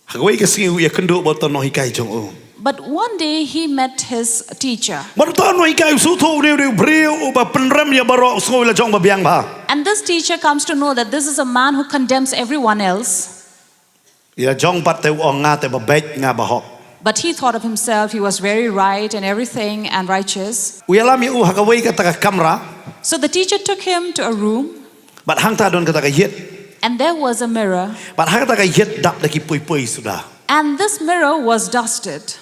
Ha kawei ka sngi u ïakynduh bad uta u nonghikai jong u. But one day he met his teacher. Bad uta u nonghikai u sngewthuh une u dei u briew uba pynrem ïa baroh, u sngew ïa la jong ba biang bha. And this teacher comes to know that this is a man who condemns everyone else. Ïa la jong pat te u ong nga te ba beit, nga ba hok. But he thought of himself, he was very right in everything and righteous. U ïalam ïa u ha kawei kata ka kamra. So the teacher took him to a room. Bad hangta don kata ka ïit. And there was a mirror. Bad ha kata ka ïit dap da ki puipui suda. And this mirror was dusted.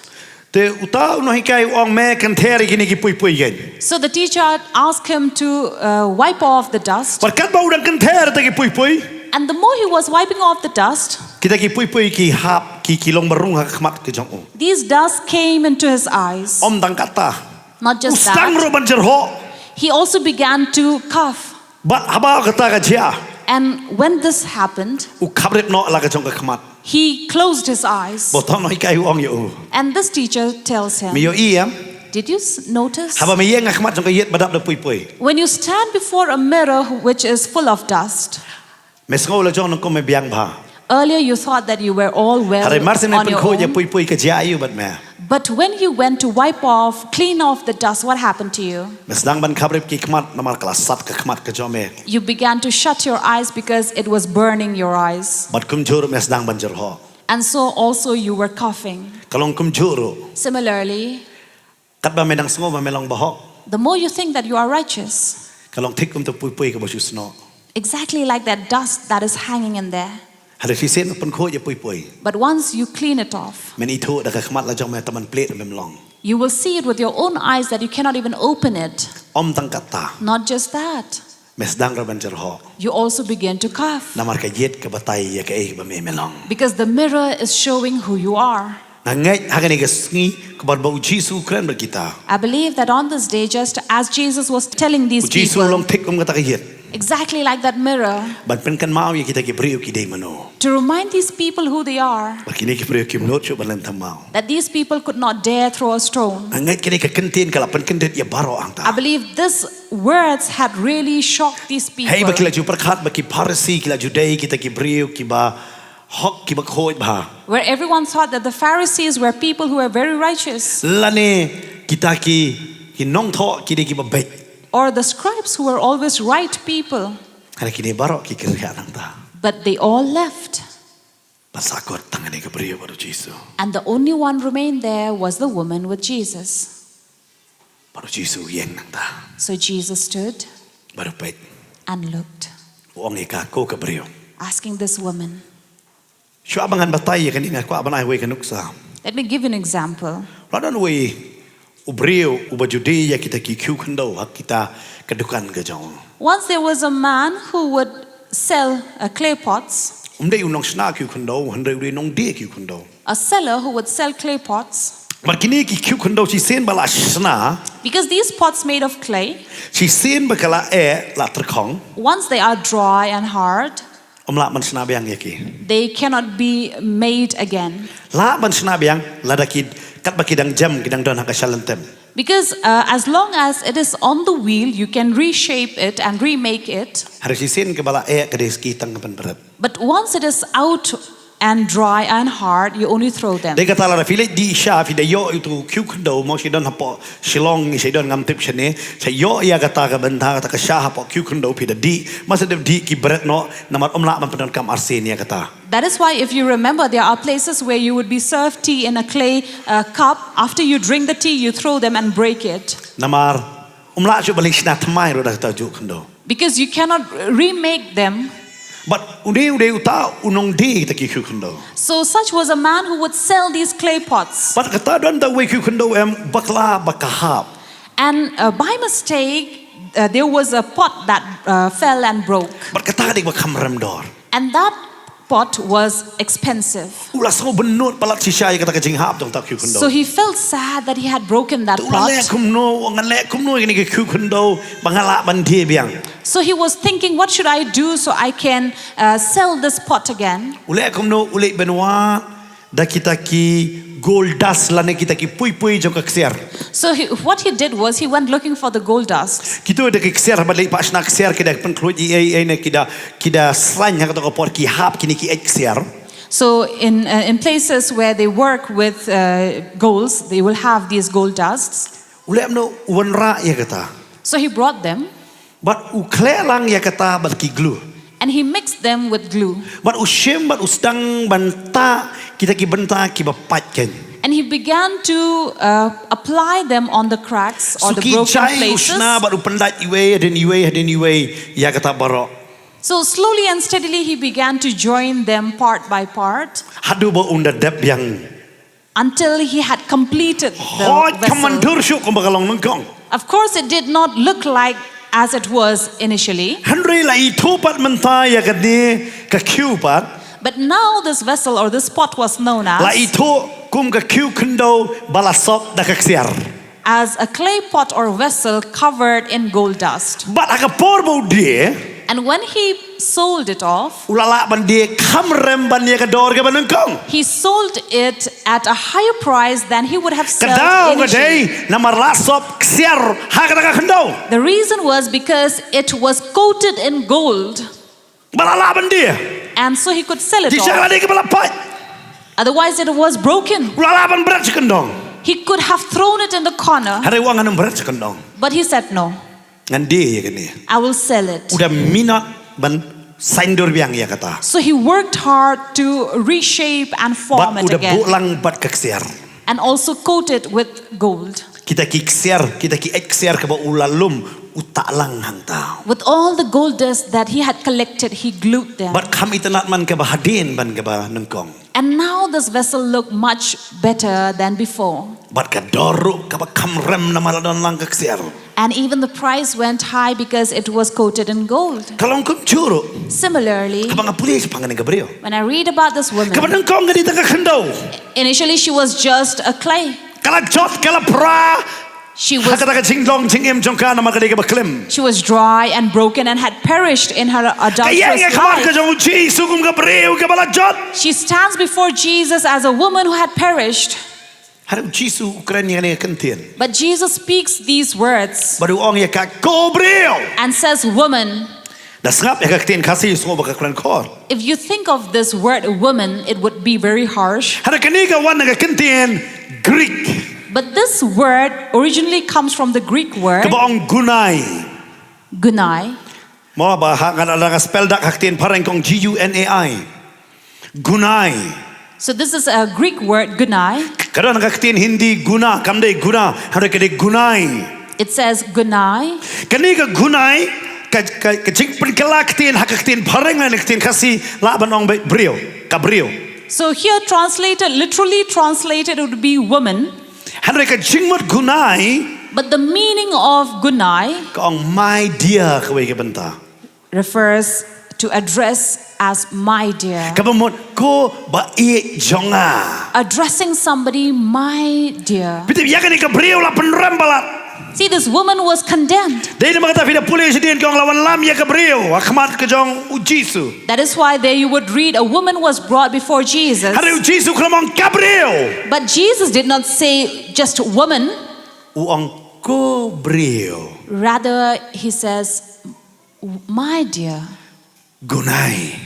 Te uta u nonghikai u ong, me kynther ïa kine ki puipui kein. So the teacher asked him to uh, wipe off the dust. Bad katba u dang kynther ïa kita ki puipui. And the more he was wiping off the dust, Kita ki puipui ki hap, ki, ki long ba rung ha ka khmat ka jong u. these dust came into his eyes. Ym tang kata. Not U just sdang that, ruh ban jyrhoh. he also began to cough. Bad haba kata ka jia. And when this happened, U khaprip noh la ka jong ka khmat. he closed his eyes. Bad uta u nonghikai u ong ïa u. And this teacher tells him, Me ïohi em. "Did you s- notice? Haba me ïeng ha khmat jong ka ïit ba dap da puipui. When you stand before a mirror which is full of dust, Me sngew la jong nangkum me biang bha. earlier you thought that you were all well Hynrei mar shu me on your pynkhuid ïa own. Puipui ka jia ïa u bad me. But when you went to wipe off, clean off the dust, what happened to you? Me sdang ban khaprip ki khmat namar ka la sat ka khmat ka jong me. You began to shut your eyes because it was burning your eyes. Bad kumjuh ruh me sdang ban jyrhoh. And so also you were coughing. Ka long kumjuh ruh. Similarly, Katba me dang sngew ba me long bahok. The more you think that you are righteous, Ka long thik kum tu puipui kaba shu snoh. Exactly like that dust that is hanging in there. Hynrei shisien me pynkhuid ïa puipui. But once you clean it off, Men ithuh da ka khmat la jong me tang ban plied mem long. You will see it with your own eyes that you cannot even open it. Ym tang kata. Not just that, Me sdang ruh ban jyrhoh. You also begin to cough. Namar ka ïit ka batai ïa kaei kaba me me long. Because the mirror is showing who you are. Nga ngeit ha kane ka sngi kaba ba u Jisu u kren bad kita. I believe that on this day, just as Jesus was telling these U Jisu people, long thik kum kata ka ïit. Exactly like that mirror. Ban pynkynmaw ïa kita ki briew ki dei mano. To remind these people who they are. Ba kine ki briew kim nud shuh ban lem thymmai. That these people could not dare throw a stone. Nga ngeit kine ka kyntien ka la pynkyndit ïa baroh hangta. I believe this words had really shocked these people. Hei ba ki la ju pyrkhat ba ki Pharisi ki la ju dei kita ki briew kiba hok kiba khuid bha. Where everyone thought that the Pharisees were people who were very righteous. Lane kita ki ki nongthoh ki dei kiba beit. Or the scribes who were always right people. Hynrei kine baroh ki kynriah nangta. But they all left. Ba sa kot tang kane ka briew bad u Jisu. And the only one remained there was the woman with Jesus. Bad u Jisu u ïeng nangta. So Jesus stood Bad u peit. And looked, U ong ïa ka, ko ka briew. Asking this woman. Shuwa ba ngan batai ïa kane nga kwah ban ai wei ka nuksa. Let me give you an example. La don wei u briew uba ju die ïa kita ki khiew khyndew ha kita ka dukan ka jong. Once there was a man who would sell uh, clay pots, Um dei u nongshna khiew khyndew, hynrei u dei nongdie khiew khyndew. A seller who would sell clay pots. Bad kine ki khiew khyndew shisien ba la shna. Because these pots made of clay, shisien ba ka la eh la tyrkhong. Once they are dry and hard, Um lah ban shna biang ïa ki. They cannot be made again. Lah ban shna biang lada ki katba ki dang jem ki dang don ha ka shalynter. Because uh, as long as it is on the wheel, you can reshape it and remake it. Hynrei shisien kaba la eh ka dei ki tang ka pynbret. But once it is out and dry and hard, you only throw them. Dei kata lada phi leit die sha phi da ïoh ïa utu u khiew khyndew mo shi don hapoh Shillong ngi shi don ngam tip shane. Sa ïoh ïa kata ka bynta kata ka sha hapoh khiew khyndew phi da die. Masa dep die ki bret noh namar um lah ban pyndonkam arsien ïa kata. That is why, if you remember, there are places where you would be served tea in a clay uh, cup. After you drink the tea, you throw them and break it. Namar um lah shuh ban leit shna thymmai ruh da kata u khiew khyndew. Because you cannot remake them. Bad u dei u dei uta u nongdie kita ki khiew khyndew. So such was a man who would sell these clay pots. Bad kata don da wei khiew khyndew em bakla ba ka hap. And uh, by mistake, uh, there was a pot that uh, fell and broke. Bad kata dei ba kham rem dor. And that pot was expensive. U la sngew bynnud palat shisha ïa kata ka jinghap jong uta u khiew khyndew. So he felt sad that he had broken that pot. Te u la leh kumno, ngan leh kumno ïa kine ki khiew khyndew ba nga lah ban die biang. So he was thinking, what should I do so I can uh, sell this pot again? U leh kumno, u leit ban wad da kita ki gold dust lane kita ki pui pui jong ka ksiar. So he, what he did was he went looking for the gold dust. Kito da ki ksiar ba leit pat shna ksiar ki da pynkhluit ïa ei ei ne ki da ki da srang ha kato ka por ki hap kine ki eit ksiar. So in uh, in places where they work with uh, golds, they will have these gold dusts. U leh kumno, u wanrah ïa kata. So he brought them. Bad u khleh lang ïa kata bad ki glue. And he mixed them with glue. Bad u shim bad u sdang ban tah kita ki bynta kiba pait kein. And he began to uh, apply them on the cracks or the broken places. Suki jai u shna bad u pyndait iwei hadien iwei hadien iwei ïa kata baroh. So slowly and steadily he began to join them part by part. Haduh ba un da dep biang. Until he had completed the vessel. Hooid, kam mynder shuh kumba ka long nyngkong. Of course, it did not look like as it was initially. Hynrei la ithuh pat mynta ïa kane ka khiew pat. But now this vessel or this pot was known as. La ithuh kum ka khiew khyndew ba la sop da ka ksiar. As a clay pot or vessel covered in gold dust. Bad ha ka por ba u die. And when he sold it off, u la lah ban die kham rem ban ïa ka dor kaba nyngkong. He sold it at a higher price than he would have sold initially. Ka daw ka dei namar la sop ksiar ha kata ka khyndew. The reason was because it was coated in gold. Ba la lah ban die. And so he could sell it off. Jingshah la dei kaba la pait. Otherwise it was broken. U la lah ban bret sha kyndong. He could have thrown it in the corner. Hynrei u ong ngan ym bret sha kyndong. But he said no. Ngan die ïa kane. I will sell it. U da minot ban saiñdur biang ïa kata. So he worked hard to reshape and form it again. Bad u da buh lang bad ka ksiar. And also coat it with gold. Kita ki ksiar, kita ki eit ksiar kaba u la lum u tah lang hangta. With all the gold dust that he had collected, he glued them. Bad kham itynnad man kaba hadien ban kaba nyngkong. And now this vessel looked much better than before. Bad ka dor ruh kaba kham rem namar la don lang ka ksiar. And even the price went high because it was coated in gold. Ka long kumjuh ruh. Similarly, kaba nga pule shaphang kane ka briew, when I read about this woman, kaba nyngkong ka dei tang ka khyndew. Initially she was just a clay. Ka la jot, ka la pra, She was, ha kata ka jinglong jingim jong ka namar ka dei kaba klim. She was dry and broken and had perished in her adulterous life. Ka ïeng ha khmat ka jong u Jisu kum ka briew kaba la jot. She stands before Jesus as a woman who had perished. Hynrei u Jisu u kren ïa kane ka ktien. But Jesus speaks these words. Bad u ong ïa ka, ko briew. And says, woman. Da sngap ïa ka ktien Khasi sngewbha ka kren khor. If you think of this word woman, it would be very harsh. Hynrei kane ka wan na ka ktien Greek. But this word originally comes from the Greek word. Kaba ong gunai. Gunai. Mo ba ha nga la nga spell da ka ktien phareng kong G U N A I. Gunai. So this is a Greek word, gunai. Ka don ka ktien Hindi guna, kam dei guna, hynrei ka dei gunai. It says gunai. Kane ka gunai ka ka ka jingpynkylla ktien ha ka ktien phareng na ka ktien Khasi lah ban ong briew, ka briew. So here translated, literally translated, it would be woman. Hynrei ka jingmut gunai. But the meaning of gunai. Ka ong my dear kawei ka bynta. Refers to address as my dear. Kaba mut ko ba ïeit jong nga. Addressing somebody my dear. Phi tip ïa kane ka briew la pynrem palat. See, this woman was condemned. Dei namar kata phi da pule shadien ka ong la wanlam ïa ka briew ha khmat ka jong u Jisu. That is why there you would read a woman was brought before Jesus. Hynrei u Jisu u khlem ong ka briew. But Jesus did not say just woman. U ong ko briew. Rather he says, my dear. Gunai.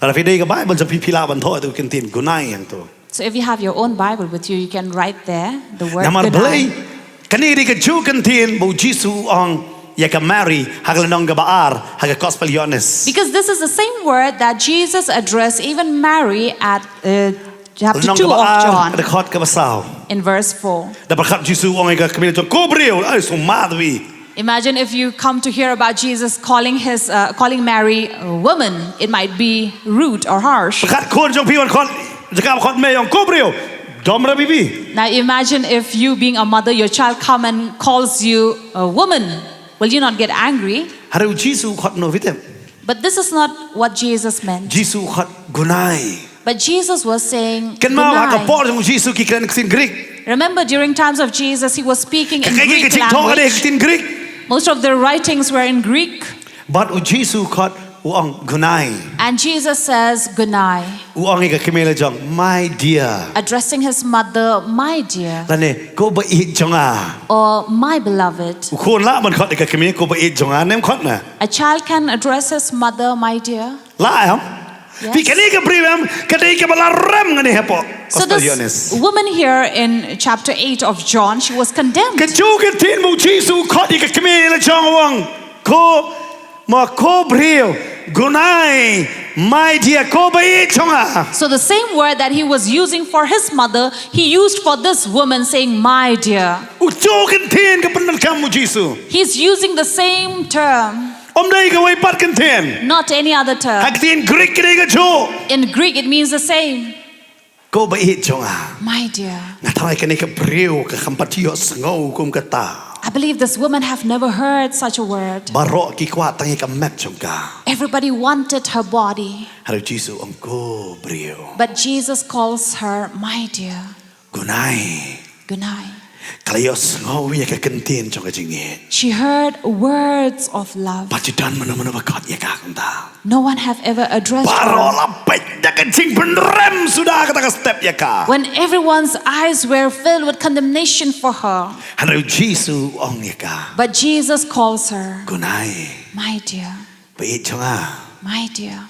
Lada phi dei ka Baibl jong phi phi lah ban thoh ïa ka ktien gunai hangto. So if you have your own Bible with you, you can write there the word gunai. Namar balei? Kane dei kajuh ka ktien ba u Jisu u ong ïa ka Mari ha ka lynnong kaba ar ha ka Gospel Ïoannis. Because this is the same word that Jesus addressed even Mary at uh, chapter two of John. Lynnong kaba ar, dkhot kaba saw. In verse four. Da pyrkhat u Jisu u ong ïa ka kmie jong u, ko briew, ai sumar ïa phi. Imagine if you come to hear about Jesus calling his, uh, calling Mary a woman. It might be rude or harsh. Pyrkhat khun jong phi wan khot, jaka khot mei, ong ko briew, dom re bibi. Now imagine if you being a mother, your child come and calls you a woman. Will you not get angry? Hynrei u Jisu u khot no, phi tip. But this is not what Jesus meant. Jisu u khot gunai. But Jesus was saying, kynmaw ha ka por jong u Jisu ki kren ktien Greek. Remember, during times of Jesus, he was speaking in Greek language. Ka kren ktien Greek. Most of the writings were in Greek. Bad u Jisu u khot u ong gunai. And Jesus says, gunai. U ong ïa ka kmie la jong, my dear. Addressing his mother, my dear. Lane, ko ba ïeit jong nga. Or my beloved. U khun lah ban khot ïa ka kmie, ko ba ïeit jong nga, ne em khot na. A child can address his mother, my dear. Lah em? Yes. Phi kane ka briew em, ka dei kaba la rem nga ne hapoh. So this woman here in chapter eight of John, she was condemned. Kajuh ka ktien ba u Jisu u khot ïa ka kmie la jong u ong, ko, ma ko briew, gunai, my dear, ko ba ïeit jong nga. So the same word that he was using for his mother, he used for this woman saying, my dear. Kajuh ka ktien ka pyndonkam u Jisu. He's using the same term. Ym dei kawei pat ka ktien. Not any other term. Ha ka ktien Greek ka dei kajuh. In Greek it means the same. Ko ba ïeit jong nga. My dear. Nga tharai kane ka briew ka kham pat ïohsngew kum kata. I believe this woman have never heard such a word. Baroh ki kwah tang ïa ka met jong ka. Everybody wanted her body. Hynrei u Jisu u ong ko briew. But Jesus calls her my dear. Gunai. Gunai. Ka la ïohsngew ïa ka ktien jong ka jingïeit. She heard words of love. Bad ym don mano mano ba khot ïa ka kumta. No one have ever addressed her. Baroh la peit da ka jingpynrem suda kata ka step ïa ka. When everyone's eyes were filled with condemnation for her. Hynrei u Jisu u ong ïa ka. But Jesus calls her. Gunai. My dear. Ba ïeit jong nga. My dear.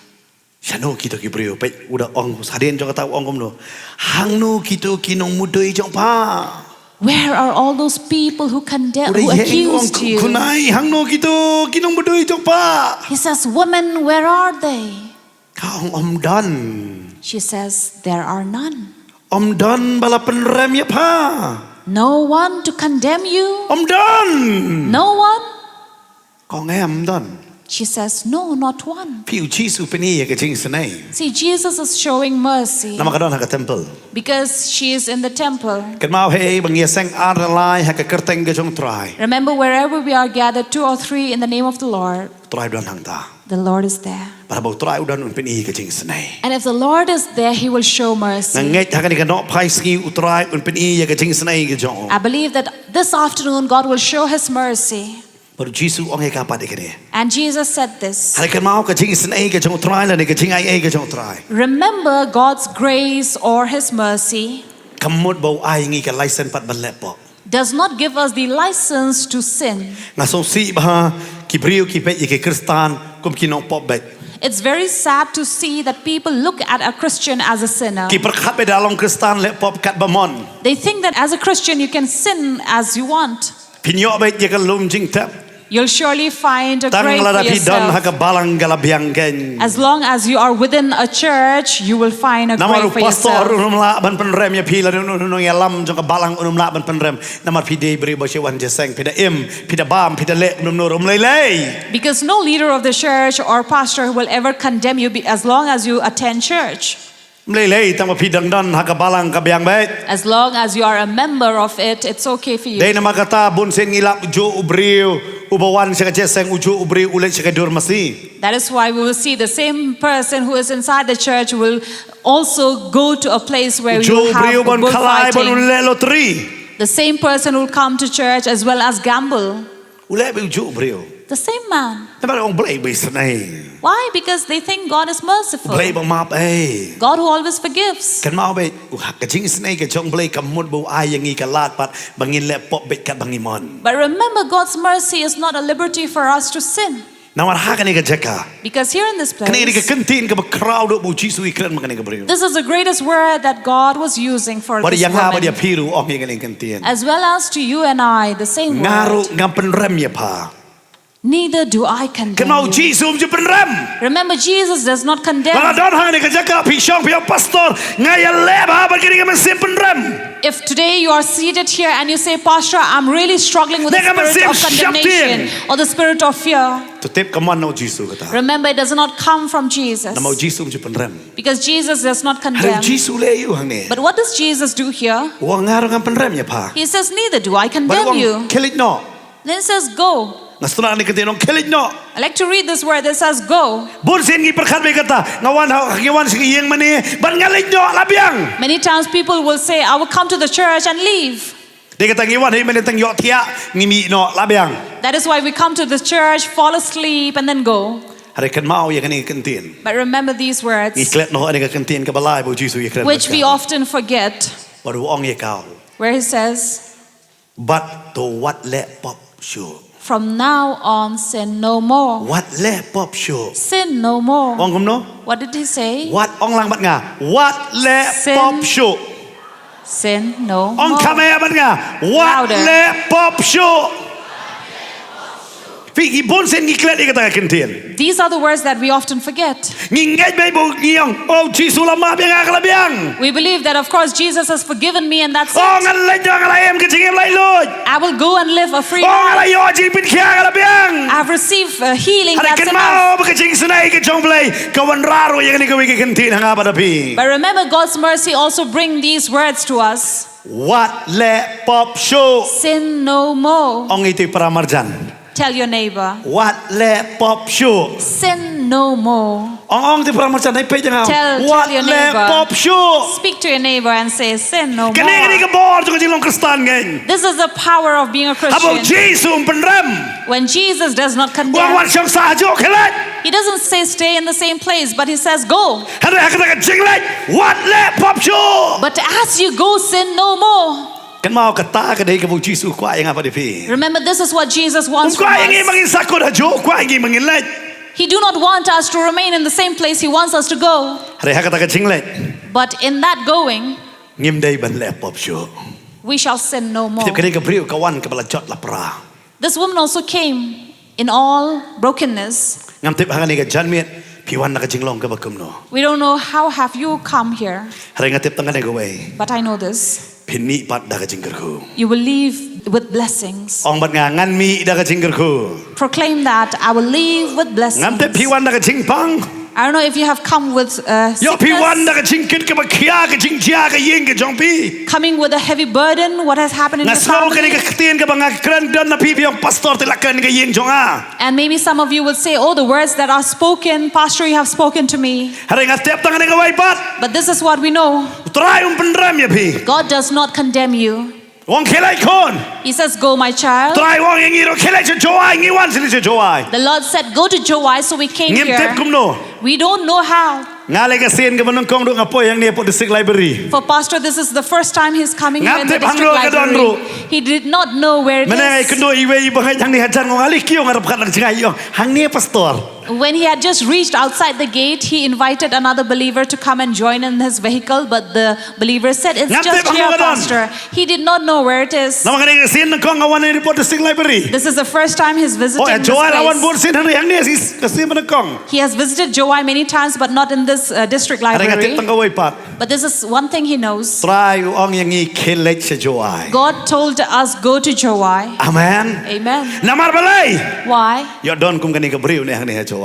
Shano kito ki briew, peit u da ong, hadien jong kata u ong kumno. Hangno kito ki nongmudui jong pha? Where are all those people who condemn, who accused you? U da ïeng u ong, gunai, hangno kito ki nongmudui jong pha? He says, women, where are they? Ka ong ym don. She says, there are none. Ym don ba la pynrem ïa pha. No one to condemn you. Ym don. No one. Ka ong em, ym don. She says, "No, not one." Phi, u Jisu u pyni ïa ka jingisynei. See, Jesus is showing mercy Namar ka don ha ka temple. Because she is in the temple. Kynmaw, hei ba ngi ïaseng ar ne lai ha ka kyrteng ka jong u Trai, Remember, wherever we are gathered, two or three in the name of the Lord, u Trai u don hangta. The Lord is there. Bad haba u Trai u don, un pyni ïa ka jingisynei. And if the Lord is there, He will show mercy. Nga ngeit ha kane ka nohphai sngi u Trai un pyni ïa ka jingisynei ka jong u. I believe that this afternoon God will show His mercy. Bad u Jisu u ong ïa ka pat ïa kane. And Jesus said this. Hynrei kynmaw, ka jingisynei ka jong u Trai lane ka jingaiei ka jong u Trai, Remember, God's grace or His mercy kam mut ba u ai ïa ngi ka license pat ban leh pop. does not give us the license to sin. Nga sngewsih ba ki briew ki peit ïa ki Khristan kum ki nongpop beit. It's very sad to see that people look at a Christian as a sinner. Ki pyrkhat ba da long Khristan leh pop katba mon. They think that as a Christian you can sin as you want. Phin ïoh beit ïa ka lum jingtep. You'll surely find a Tang grave for lada phi don ha yourself. ka balang ka la biang kein. As long as you are within a church, you will find a Namar grave u for pastor yourself. un ym lah ban pynrem ïa phi, lada u nongïalam jong ka balang un ym lah ban pynrem. Namar phi dei briew ba shu wan jingïaseng, phi da im, phi da bam, phi da leh kumno kumno, ym lei lei. Because no leader of the church or pastor will ever condemn you be- as long as you attend church. Ym lei lei tang ba phi dang don ha ka balang ka biang beit. As long as you are a member of it, it's okay for you. Dei namar kata bun sien ngi lap u juh u briew uba wan sha ka jingïaseng, u juh u briew u leit sha ka dur masi. That is why we will see the same person who is inside the church will also go to a place where U you juh u have briew ban khalai ban un bullfighting. leh lottery. The same person will come to church as well as gamble. U leh beit u juh u briew. The same man. Namar ong Blei ba isynei. Why? Because they think God is merciful. Blei ba map ei. God who always forgives. Kynmaw beit, u ha ka jingisynei ka jong Blei kam mut ba u ai ïa ngi ka lad pat ba ngin leh pop beit katba ngi mon. But remember, God's mercy is not a liberty for us to sin. Namar ha kane ka jaka, Because here in this kane ka place, kyntien kaba khraw duh ba u Jisu u kren ma kane ka briew. This is the greatest word that God was using for Bad this ïa nga bad ïa woman. phi ruh u ong ïa kane ka kyntien. As well as to you and I, the same Nga ruh word. ngam pynrem ïa pha. Neither do I condemn Kynmaw, u you. Jisu um ju pynrem. Remember, Jesus does not Lada condemn. don ha kane ka jaka phi shong phi ong, "Pastor, nga ïaleh bha bad kane ka mynsiem pynrem." If today you are seated here and you say, "Pastor, I'm really struggling with the Nga ka spirit of mynsiem shaptieng. condemnation or the spirit of fear," To tip ka mon na u Jisu kata. remember, it does not come from Jesus. Namar u Jisu um ju pynrem. Because Jesus does not Hynrei u condemn. Jisu u leh aïu hangne? But what does Jesus do here? U ong, "Nga ruh ngam pynrem ïa pha." He says, "Neither do I Bad u condemn ong, you." "Khie leit noh." Then he says, "Go." Nga sngewtynnat kane ka kyntien, u ong, "Khie leit noh." I like to read this word. It says, "Go." Bun sien ngi pyrkhat beit kata, "Nga wan ha, ngi wan sha ka ïing mane bad nga leit noh, la biang." Many times people will say, "I will come to the church and leave." Dei kata ngi wan hi mane tang ïohthiah, ngim ïeh noh, la biang. That is why we come to the church, fall asleep, and then go. Hynrei kynmaw ïa kane ka kyntien. But remember these words, Ngi klet noh ïa kane ka kyntien kaba lai ba u Jisu u ïakren. which we often forget, Bad u ong ïa ka, where he says, "Bad to wat leh pop shuh." "From now on, sin no more." Wat leh pop shuh. Sin no more. Ong kumno? What did he say? Wat, ong lang bad nga. Wat leh Sin. Pop shuh. Sin no Ong more. kham eh bad nga. Wat Louder. Leh pop shuh. Phi, ngi bun sien ngi klet ïa kata ka kyntien. These are the words that we often forget. Ngi ngeit bha ba ngi ong, "Oh, Jisu la map ïa nga, ka la biang." We believe that, of course, Jesus has forgiven me and that's Oh, it. nga leit noh, nga la im, ka jingim la ïaid lut. I will go and live a free Oh, nga la life. ïoh jingpynkhiah, ka la biang. I've received a healing, Hynrei that's kynmaw enough. ba ka jingisynei ka jong U Blei ka wanrah ruh ïa kane kawei ka kyntien ha nga bad ha phi. But remember, God's mercy also bring these words to us. Wat leh pop shuh. Sin no more. Ong ïa ute para marjan. Tell your neighbor. Wat leh pop shuh. Sin no more. Ong, ong ïa ute para marjan, ai peit ïa nga. Tell, Wat tell your leh neighbor. Pop shuh. Speak to your neighbor and say, "Sin no Kane, kane more." ka bor jong ka jinglong Khristan, ngeit. This is the power of being a Haba u Christian. Jisu um pynrem. When Jesus does not U ong, condemn, "Wat shong sah, ha juh, khie leit." He doesn't say, "Stay in the same place," but he says, "Go." Hynrei ha kata ka jingleit, wat leh pop shuh. But as you go, sin no more. Kynmaw, kata ka dei kaba u Jisu u kwah ïa nga bad ïa phi. Remember, this is what Jesus Um wants from kwah ïa ngi ba us. ngin sahkut ha juh, u kwah ïa ngi ba ngin leit. He do not want us to remain in the same place. He wants us to go. Hynrei ha kata ka jingleit, But in that going, ngim dei ban leh pop shuh. we shall sin no more. Tip, kane ka briew ka wan kaba la jot la pra. This woman also came in all brokenness. Ngam tip ha kane ka janmiet phi wan na ka jinglong kaba kumno. We don't know how have you come here, Hynrei nga tip tang kane kawei. but I know this. phin mih pat da ka jingkyrkhu. You will leave with blessings. Ong bad nga, ngan mih da ka jingkyrkhu. Proclaim that I will leave with Ngam tip blessings. phi wan da ka jingpang. I don't know if you have come with uh, Ïoh phi wan da sickness, ka jingkit kaba khia, ka jingjia ka ïing ka jong phi. Coming with a heavy burden, what has happened in Nga your sngew kane family. ka ktien kaba nga kren don na phi, phi ong, "Pastor, te la kren ka ïing jong nga." And maybe some of you will say, "Oh, the words that are spoken, Pastor, you have spoken to me." Hynrei nga tip tang kane kawei pat. But this is what we know. U Trai um pynrem ïa phi. God does not condemn you. U ong, "Khie leit khun." He says, "Go, my child." Trai u ong ïa ngi ruh, "Khie leit sha Jowai, ngi wan sha Jowai." The Lord said, "Go to Jowai," so we came Ngim tip here. Kumno. We don't know how. Nga lei ka sien kaba nyngkong ruh nga poi hangne hapoh District Library. For Pastor, this is the first time he's coming here Ngam in the tip hangno district ka don library. Ruh. He did not know where it Mynne nga is. kynduh iwei i bangeit hangne hajan, nga leh kiew, nga rap kat lang jngai, ong, "Hangne, Pastor." When he had just reached outside the gate, he invited another believer to come and join in his vehicle, but the believer said, "It's Ngam just tip hangno here, ka don. Pastor." He did not know where it is. Namar kane ka sien nyngkong nga wan hangne hapoh District Library. This is the first time he's Oh, visiting ïa this Jowai la wan place. bun sien, hynrei hangne ka sien nyngkong. He has visited Jowai many times, but not in this uh, district Hynrei nga tip library. Tang kawei pat. But this is one thing he knows. Trai u ong ïa ngi, "Khie leit sha Jowai." God told us, "Go to Jowai." Amen. Amen. Namar balei? Why? Ïoh don kum kane ka briew ne hangne ha Jowai.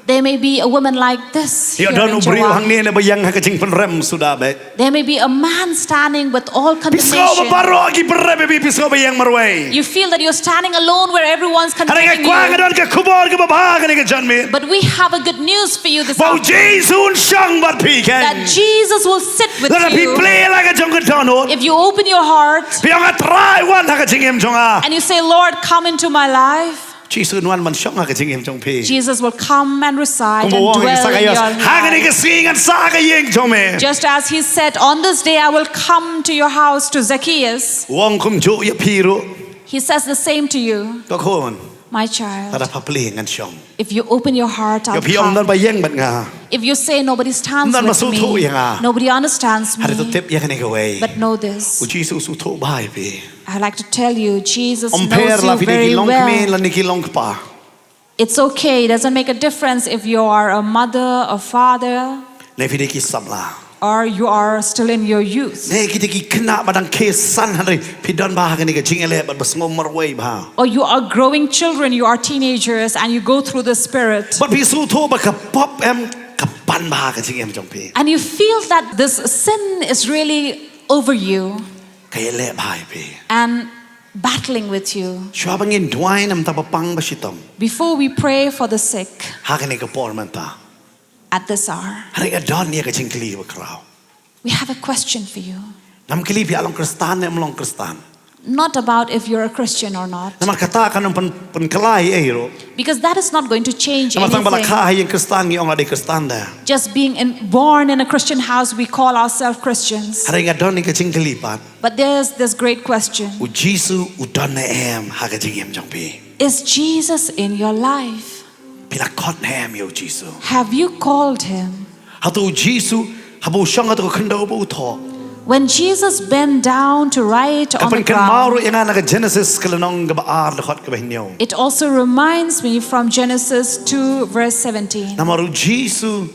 There may be a woman like this here Ïoh don in u briew Jowai. Hangne ne ba ïeng ha ka jingpynrem suda beit. There may be a man standing with all Phi sngew ba condemnation. Baroh ki pynrem ïa phi, phi sngew ba ïeng marwei. You feel that you're standing alone where everyone's Hynrei nga condemning kwah, nga you. Don ka khubor kaba bha kane ka janmiet. But we have a good news for you this Ba u afternoon. Jisu un shong bad phi, kan? That Jesus will sit with Lada phi you. Plie la ka jong ka dohnud. If you open your heart Phi ong, "Trai, wan ha ka jingim jong nga." And you say, "Lord, come into my life," Jisu un wan ban shong ha ka jingim jong phi. Jesus will come and reside Kumba and u ong ïa dwell in Sakaios, your "Ha kane ka life. sngi ngan sah ha ka ïing jong me." Just as he said, "On this day I will come to your house," to Zacchaeus. U ong kumjuh ïa phi ruh. He says the same to you, Ko khun, "My child, lada phi plie ngan shong. if you open your heart, I'll Ïa phi ong, "Don come." ba ïeng bad nga." If you say, "Nobody stands Don ba with sngewthuh ïa nga. me, nobody understands Hynrei to me," tip ïa kane kawei. But know this. U Jisu u sngewthuh bha ïa phi. I'd like to tell you, Jesus Ym pher knows la you phi dei ki very longkmie well. Lane ki longkpa. It's okay. It doesn't make a difference if you are a mother, a father, Ne phi dei ki samla. or you are still in your youth. Ne ki dei ki khynnah ba dang khie san, hynrei phi don bha ha kane ka jingïaleh bad ba sngew marwei bha. Or you are growing children, you are teenagers, and you go through the Spirit. Bad phi sngewthuh ba ka pop em ka pan bha ha ka jingim jong phi. And you feel that this sin is really over you Ka ïaleh bha ïa phi. and battling with you. Shuwa ba ngin duwai na bynta ba pang ba shitom. Before we pray for the sick Ha kane ka por mynta. at this hour, Hynrei nga don ïa ka jingkylli ba khraw. we have a question for you. Ngam kylli phi ïa long Khristan ne ym long Khristan. Not about if you're a Christian or not. Namar kata kam pyn, pynkylla ei ei ruh. Because that is not going to change Namar tang ba la anything. kha ha ïing Khristan ngi ong la dei Khristan de. Just being in, born in a Christian house, we call ourselves Christians. Hynrei nga don ïa ka jingkylli pat. But there's this great question. U Jisu u don ne em ha ka jingim jong phi. Is Jesus in your life? Phi la khot ne em ïa u Jisu. Have you called him? Hato u Jisu, haba u shong ha kato ka khyndew ba u thoh. When Jesus bent down to write Ka on the pynkynmaw ruh ground, ïa nga na ka Genesis ka lynnong kaba ar dkhot kaba hynñiew. it also reminds me from Genesis two, verse seventeen. Namar u Jisu,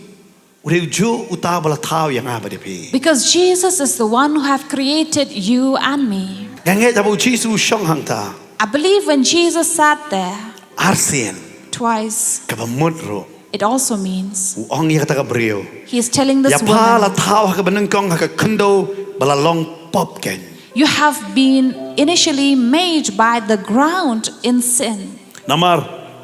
u dei ujuh uta ba la thaw ïa nga bad ïa phi. Because Jesus is the one who have created you and me. Nga ngeit haba u Jisu u shong hangta. I believe when Jesus sat there Arsien, twice, kaba mut ruh. it also means U ong ïa kata ka briew. he is telling this Ïa pha la woman, thaw ha kaba nyngkong ha ka khyndew ba la long pop, kan. "You have been initially made by the ground in sin." Namar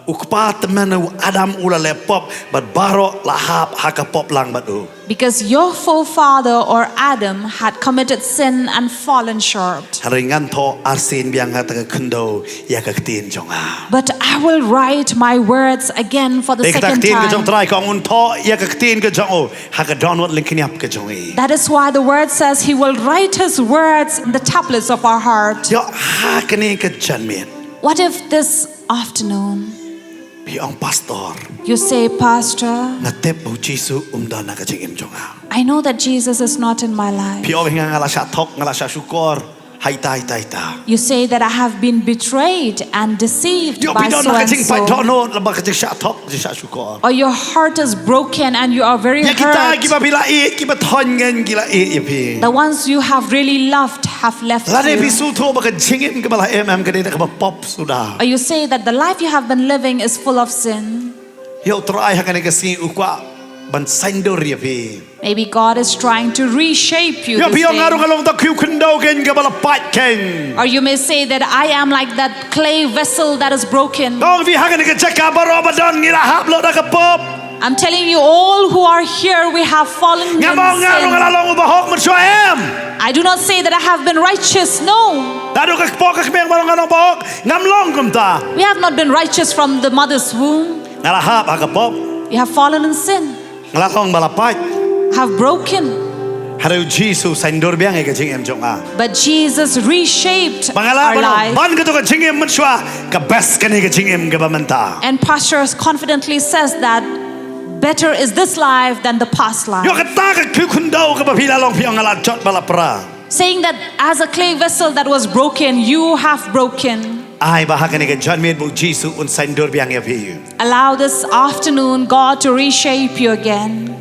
u kpa tymmen u Adam u la leh pop bad baroh la hap ha ka pop lang bad u. Because your forefather or Adam had committed sin and fallen short. Hynrei ngan thoh arsien biang ha kata ka khyndew ïa ka ktien jong nga. But I will write my words again for the Dei kata ka second ktien ka jong time. Trai ka ong un thoh ïa ka ktien ka jong u ha ka dohnud lyngkniap ka jong i. That is why the word says he will write his words in the tablets of our heart. Ïoh ha kane ka janmiet. What if this afternoon Phi ong, "Pastor, you say, "Pastor, nga tip ba u Jisu um don ha ka jingim jong nga." I know that Jesus is not in my life." Phi ong, "Nga, nga la shah thok, nga la shah shukor ha ita ita ita." You say that I have been betrayed and deceived Ïoh by phi don so na ka and jingpait so. dohnud, la ba ka jingshahthoh, jingshahtshukor. Or your heart is broken and you are very Ïa kita hurt. kiba phi la ïeit, kiba thoh ïa nga, ki la ïeit ïa phi. The ones you have really loved have left you. Lane phi sngewthuh ba ka jingim kaba la im em ka dei da kaba pop suda. Or you say that the life you have been living is full of sin. Ïa U Trai ha kane ka sngi u kwah ban saiñdur ïa phi. Maybe God is trying to reshape you this day. Ïa phi ong nga ruh nga long da ka khyndew keiñ kaba la pait keiñ. Or you may say that I am like that clay vessel that is broken. Nga ong ïa phi ha kane ka jaka baroh ba don ngi la hap lut da ka pop. I'm telling you, all who are here, we have fallen in sin. Ngam ong nga ruh nga la long u bahok mynshuwa, em. I do not say that I have been righteous, no. Naduh ka kpoh ka kmie baroh nga long bahok, ngam long kumta. We have not been righteous from the mother's womb. Nga la hap ha ka pop. We have fallen in sin. Nga la long ba la pait. Have broken. Hynrei U Jisu u saiñdur biang ïa ka jingim jong nga. But Jesus reshaped our life. Ba nga lah ban ong, ban kato ka jingim mynshuwa ka best kane ka jingim kaba mynta. And pastor confidently says that better is this life than the past life. Ïa kata ka khyndew kaba phi la long, phi ong nga la jot ba la pra. Saying that as a clay vessel that was broken, you have broken. Ai ba ha kane ka janmiet ba U Jisu un saiñdur biang ïa phi. Allow this afternoon God to reshape you again.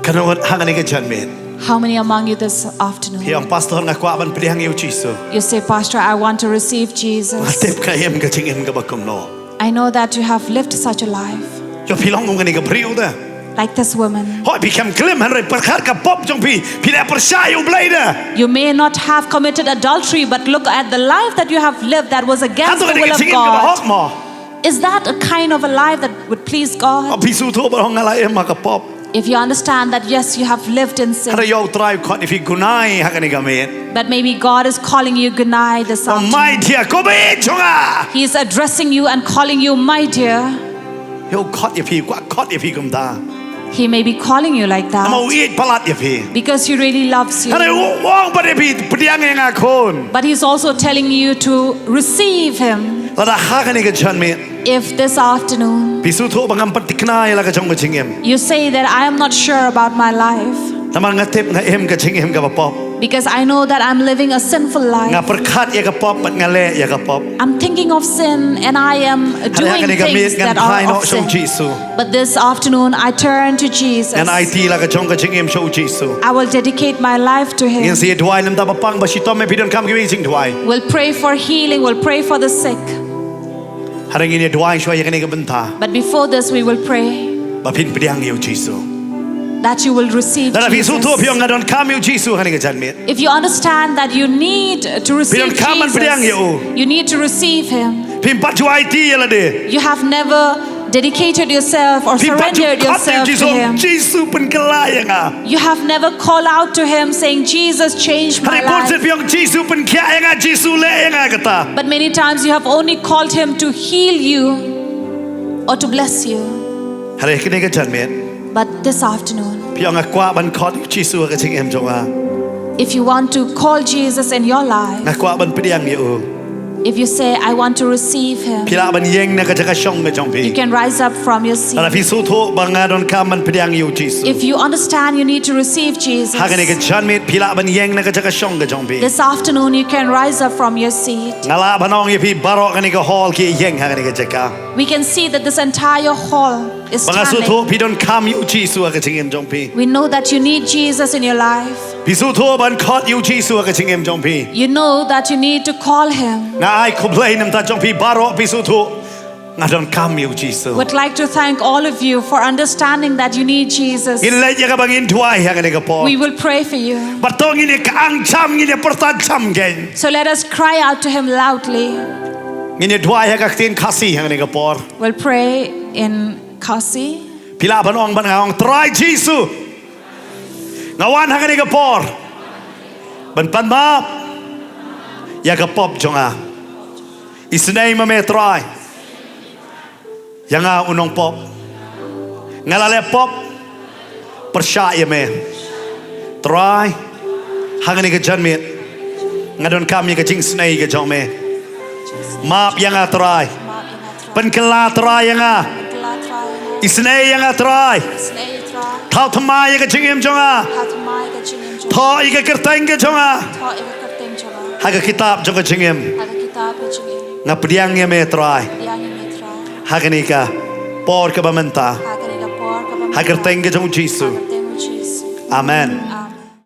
Katno ngut ha kane ka janmiet? How many among you this afternoon? Phi ong, Pastor, nga kwah ban pdiang ïa U Jisu. You say, "Pastor, I want to receive Jesus." Nga tip nga im ka jingim kaba kumno. I know that you have lived such a life. Ïa phi long kum kane ka briew de. Like this woman. Hooid, phi khlem klim hynrei pyrkhat ka pop jong phi, phi la pyrshah ïa U Blei de. You may not have committed adultery, but look at the life that you have lived that was against the will of God. Hato kane ka jingim kaba hok mo? Is that a kind of a life that would please God? Phi sngewthuh ba nga la im ha ka pop. If you understand that, yes, you have lived in sin. Hynrei ïa U Trai u khot ïa phi, Gunai, ha kane ka miet. But maybe God is calling you, Gunai, this afternoon. My dear, ko baieit jong nga. He is addressing you and calling you, my dear. Ïa u khot ïa phi, u kwah khot ïa phi kumta. He may be calling you like that. Namar u ïeit palat ïa phi. Because he really loves you. Hynrei u ong pat ïa phi, pdiang ïa nga khun. But he's also telling you to receive him. Lada ha kane ka janmiet. If this afternoon Phi sngewthuh ba ngam pat thikna ïa la ka jong ka jingim. You say that I am not sure about my life. Namar nga tip nga im ka jingim kaba pop. Because I know that I'm living a sinful life. Nga pyrkhat ïa ka pop bad nga leh ïa ka pop. I'm thinking of sin and I am doing things that are of sin. Hynrei ha kane ka miet ngan phai noh sha U Jisu. But this afternoon I turn to Jesus. Ngan aiti la ka jong ka jingim sha U Jisu. I will dedicate my life to him. Ngin sa ïa duwai lymda ba pang, ba shitom eh phi donkam kiwei ki jingduwai. We'll pray for healing, we'll pray for the sick. Hynrei ngin ïa duwai shuwa ïa kane ka bynta. But before this, we will pray. Ba phin pdiang ïa U Jisu. That you will receive Jesus. Lada phi sngewthuh phi ong nga donkam ïa U Jisu ha kane ka janmiet. If you understand that you need to receive Jesus, phi donkam ban pdiang ïa u. You need to receive him. Phim pat ju aiti ïa lade. You have never dedicated yourself or surrendered yourself to him. Phim pat ju khot ïa U Jisu, Jisu pynkylla ïa nga. You have never called out to him saying, "Jesus, change my life." Hynrei bun sien phi ong, Jisu pynkhiah ïa nga, Jisu leh ïa nga kata. But many times you have only called him to heal you or to bless you. Hynrei kane ka janmiet. But this afternoon, phi ong nga kwah ban khot ïa U Jisu ha ka jingim jong nga. If you want to call Jesus in your life, nga kwah ban pdiang ïa u. If you say, "I want to receive him," phi lah ban ïeng na ka jaka shong ka jong phi. You can rise up from your seat. Lada phi sngewthuh ba nga donkam ban pdiang ïa U Jisu. If you understand you need to receive Jesus, ha kane ka janmiet phi lah ban ïeng na ka jaka shong ka jong phi. This afternoon you can rise up from your seat. Nga lah ban ong ïa phi baroh kane ka hall ki ïeng ha kane ka jaka. We can see that this entire hall is standing. Ba nga sngewthuh phi donkam ïa U Jisu ha ka jingim jong phi. We know that you need Jesus in your life. Phi sngewthuh ban khot ïa U Jisu ha ka jingim jong phi. You know that you need to call him. Nga ai khublei na bynta jong phi baroh phi sngewthuh nga donkam ïa U Jisu. Would like to thank all of you for understanding that you need Jesus. Ngin leit ïa kaba ngin duwai ha kane ka por. We will pray for you. Bad to ngin ïa kyang jam, ngin ïa pyrta jam kein. So let us cry out to him loudly. Ngin ïa duwai ha ka ktien Khasi ha kane ka por. We'll pray in Khasi. Phi lah ban ong bad nga, ong, Trai Jisu, nga wan ha kane ka por ban pan map ïa ka pop jong nga. Isynei ma me Trai ïa nga u nongpop. Nga la leh pop pyrshah ïa me. Trai, ha kane ka janmiet nga donkam ïa ka jingisynei ka jong me. Map ïa nga Trai. Pynkylla Trai ïa nga. Isynei ïa nga Trai. Thaw thymmai ïa ka jingim jong nga. Thoh ïa ka kyrteng ka jong nga ha ka kitab jong ka jingim. Nga pdiang ïa me Trai ha kane ka por kaba mynta, ha ka kyrteng ka jong U Jisu. Amen.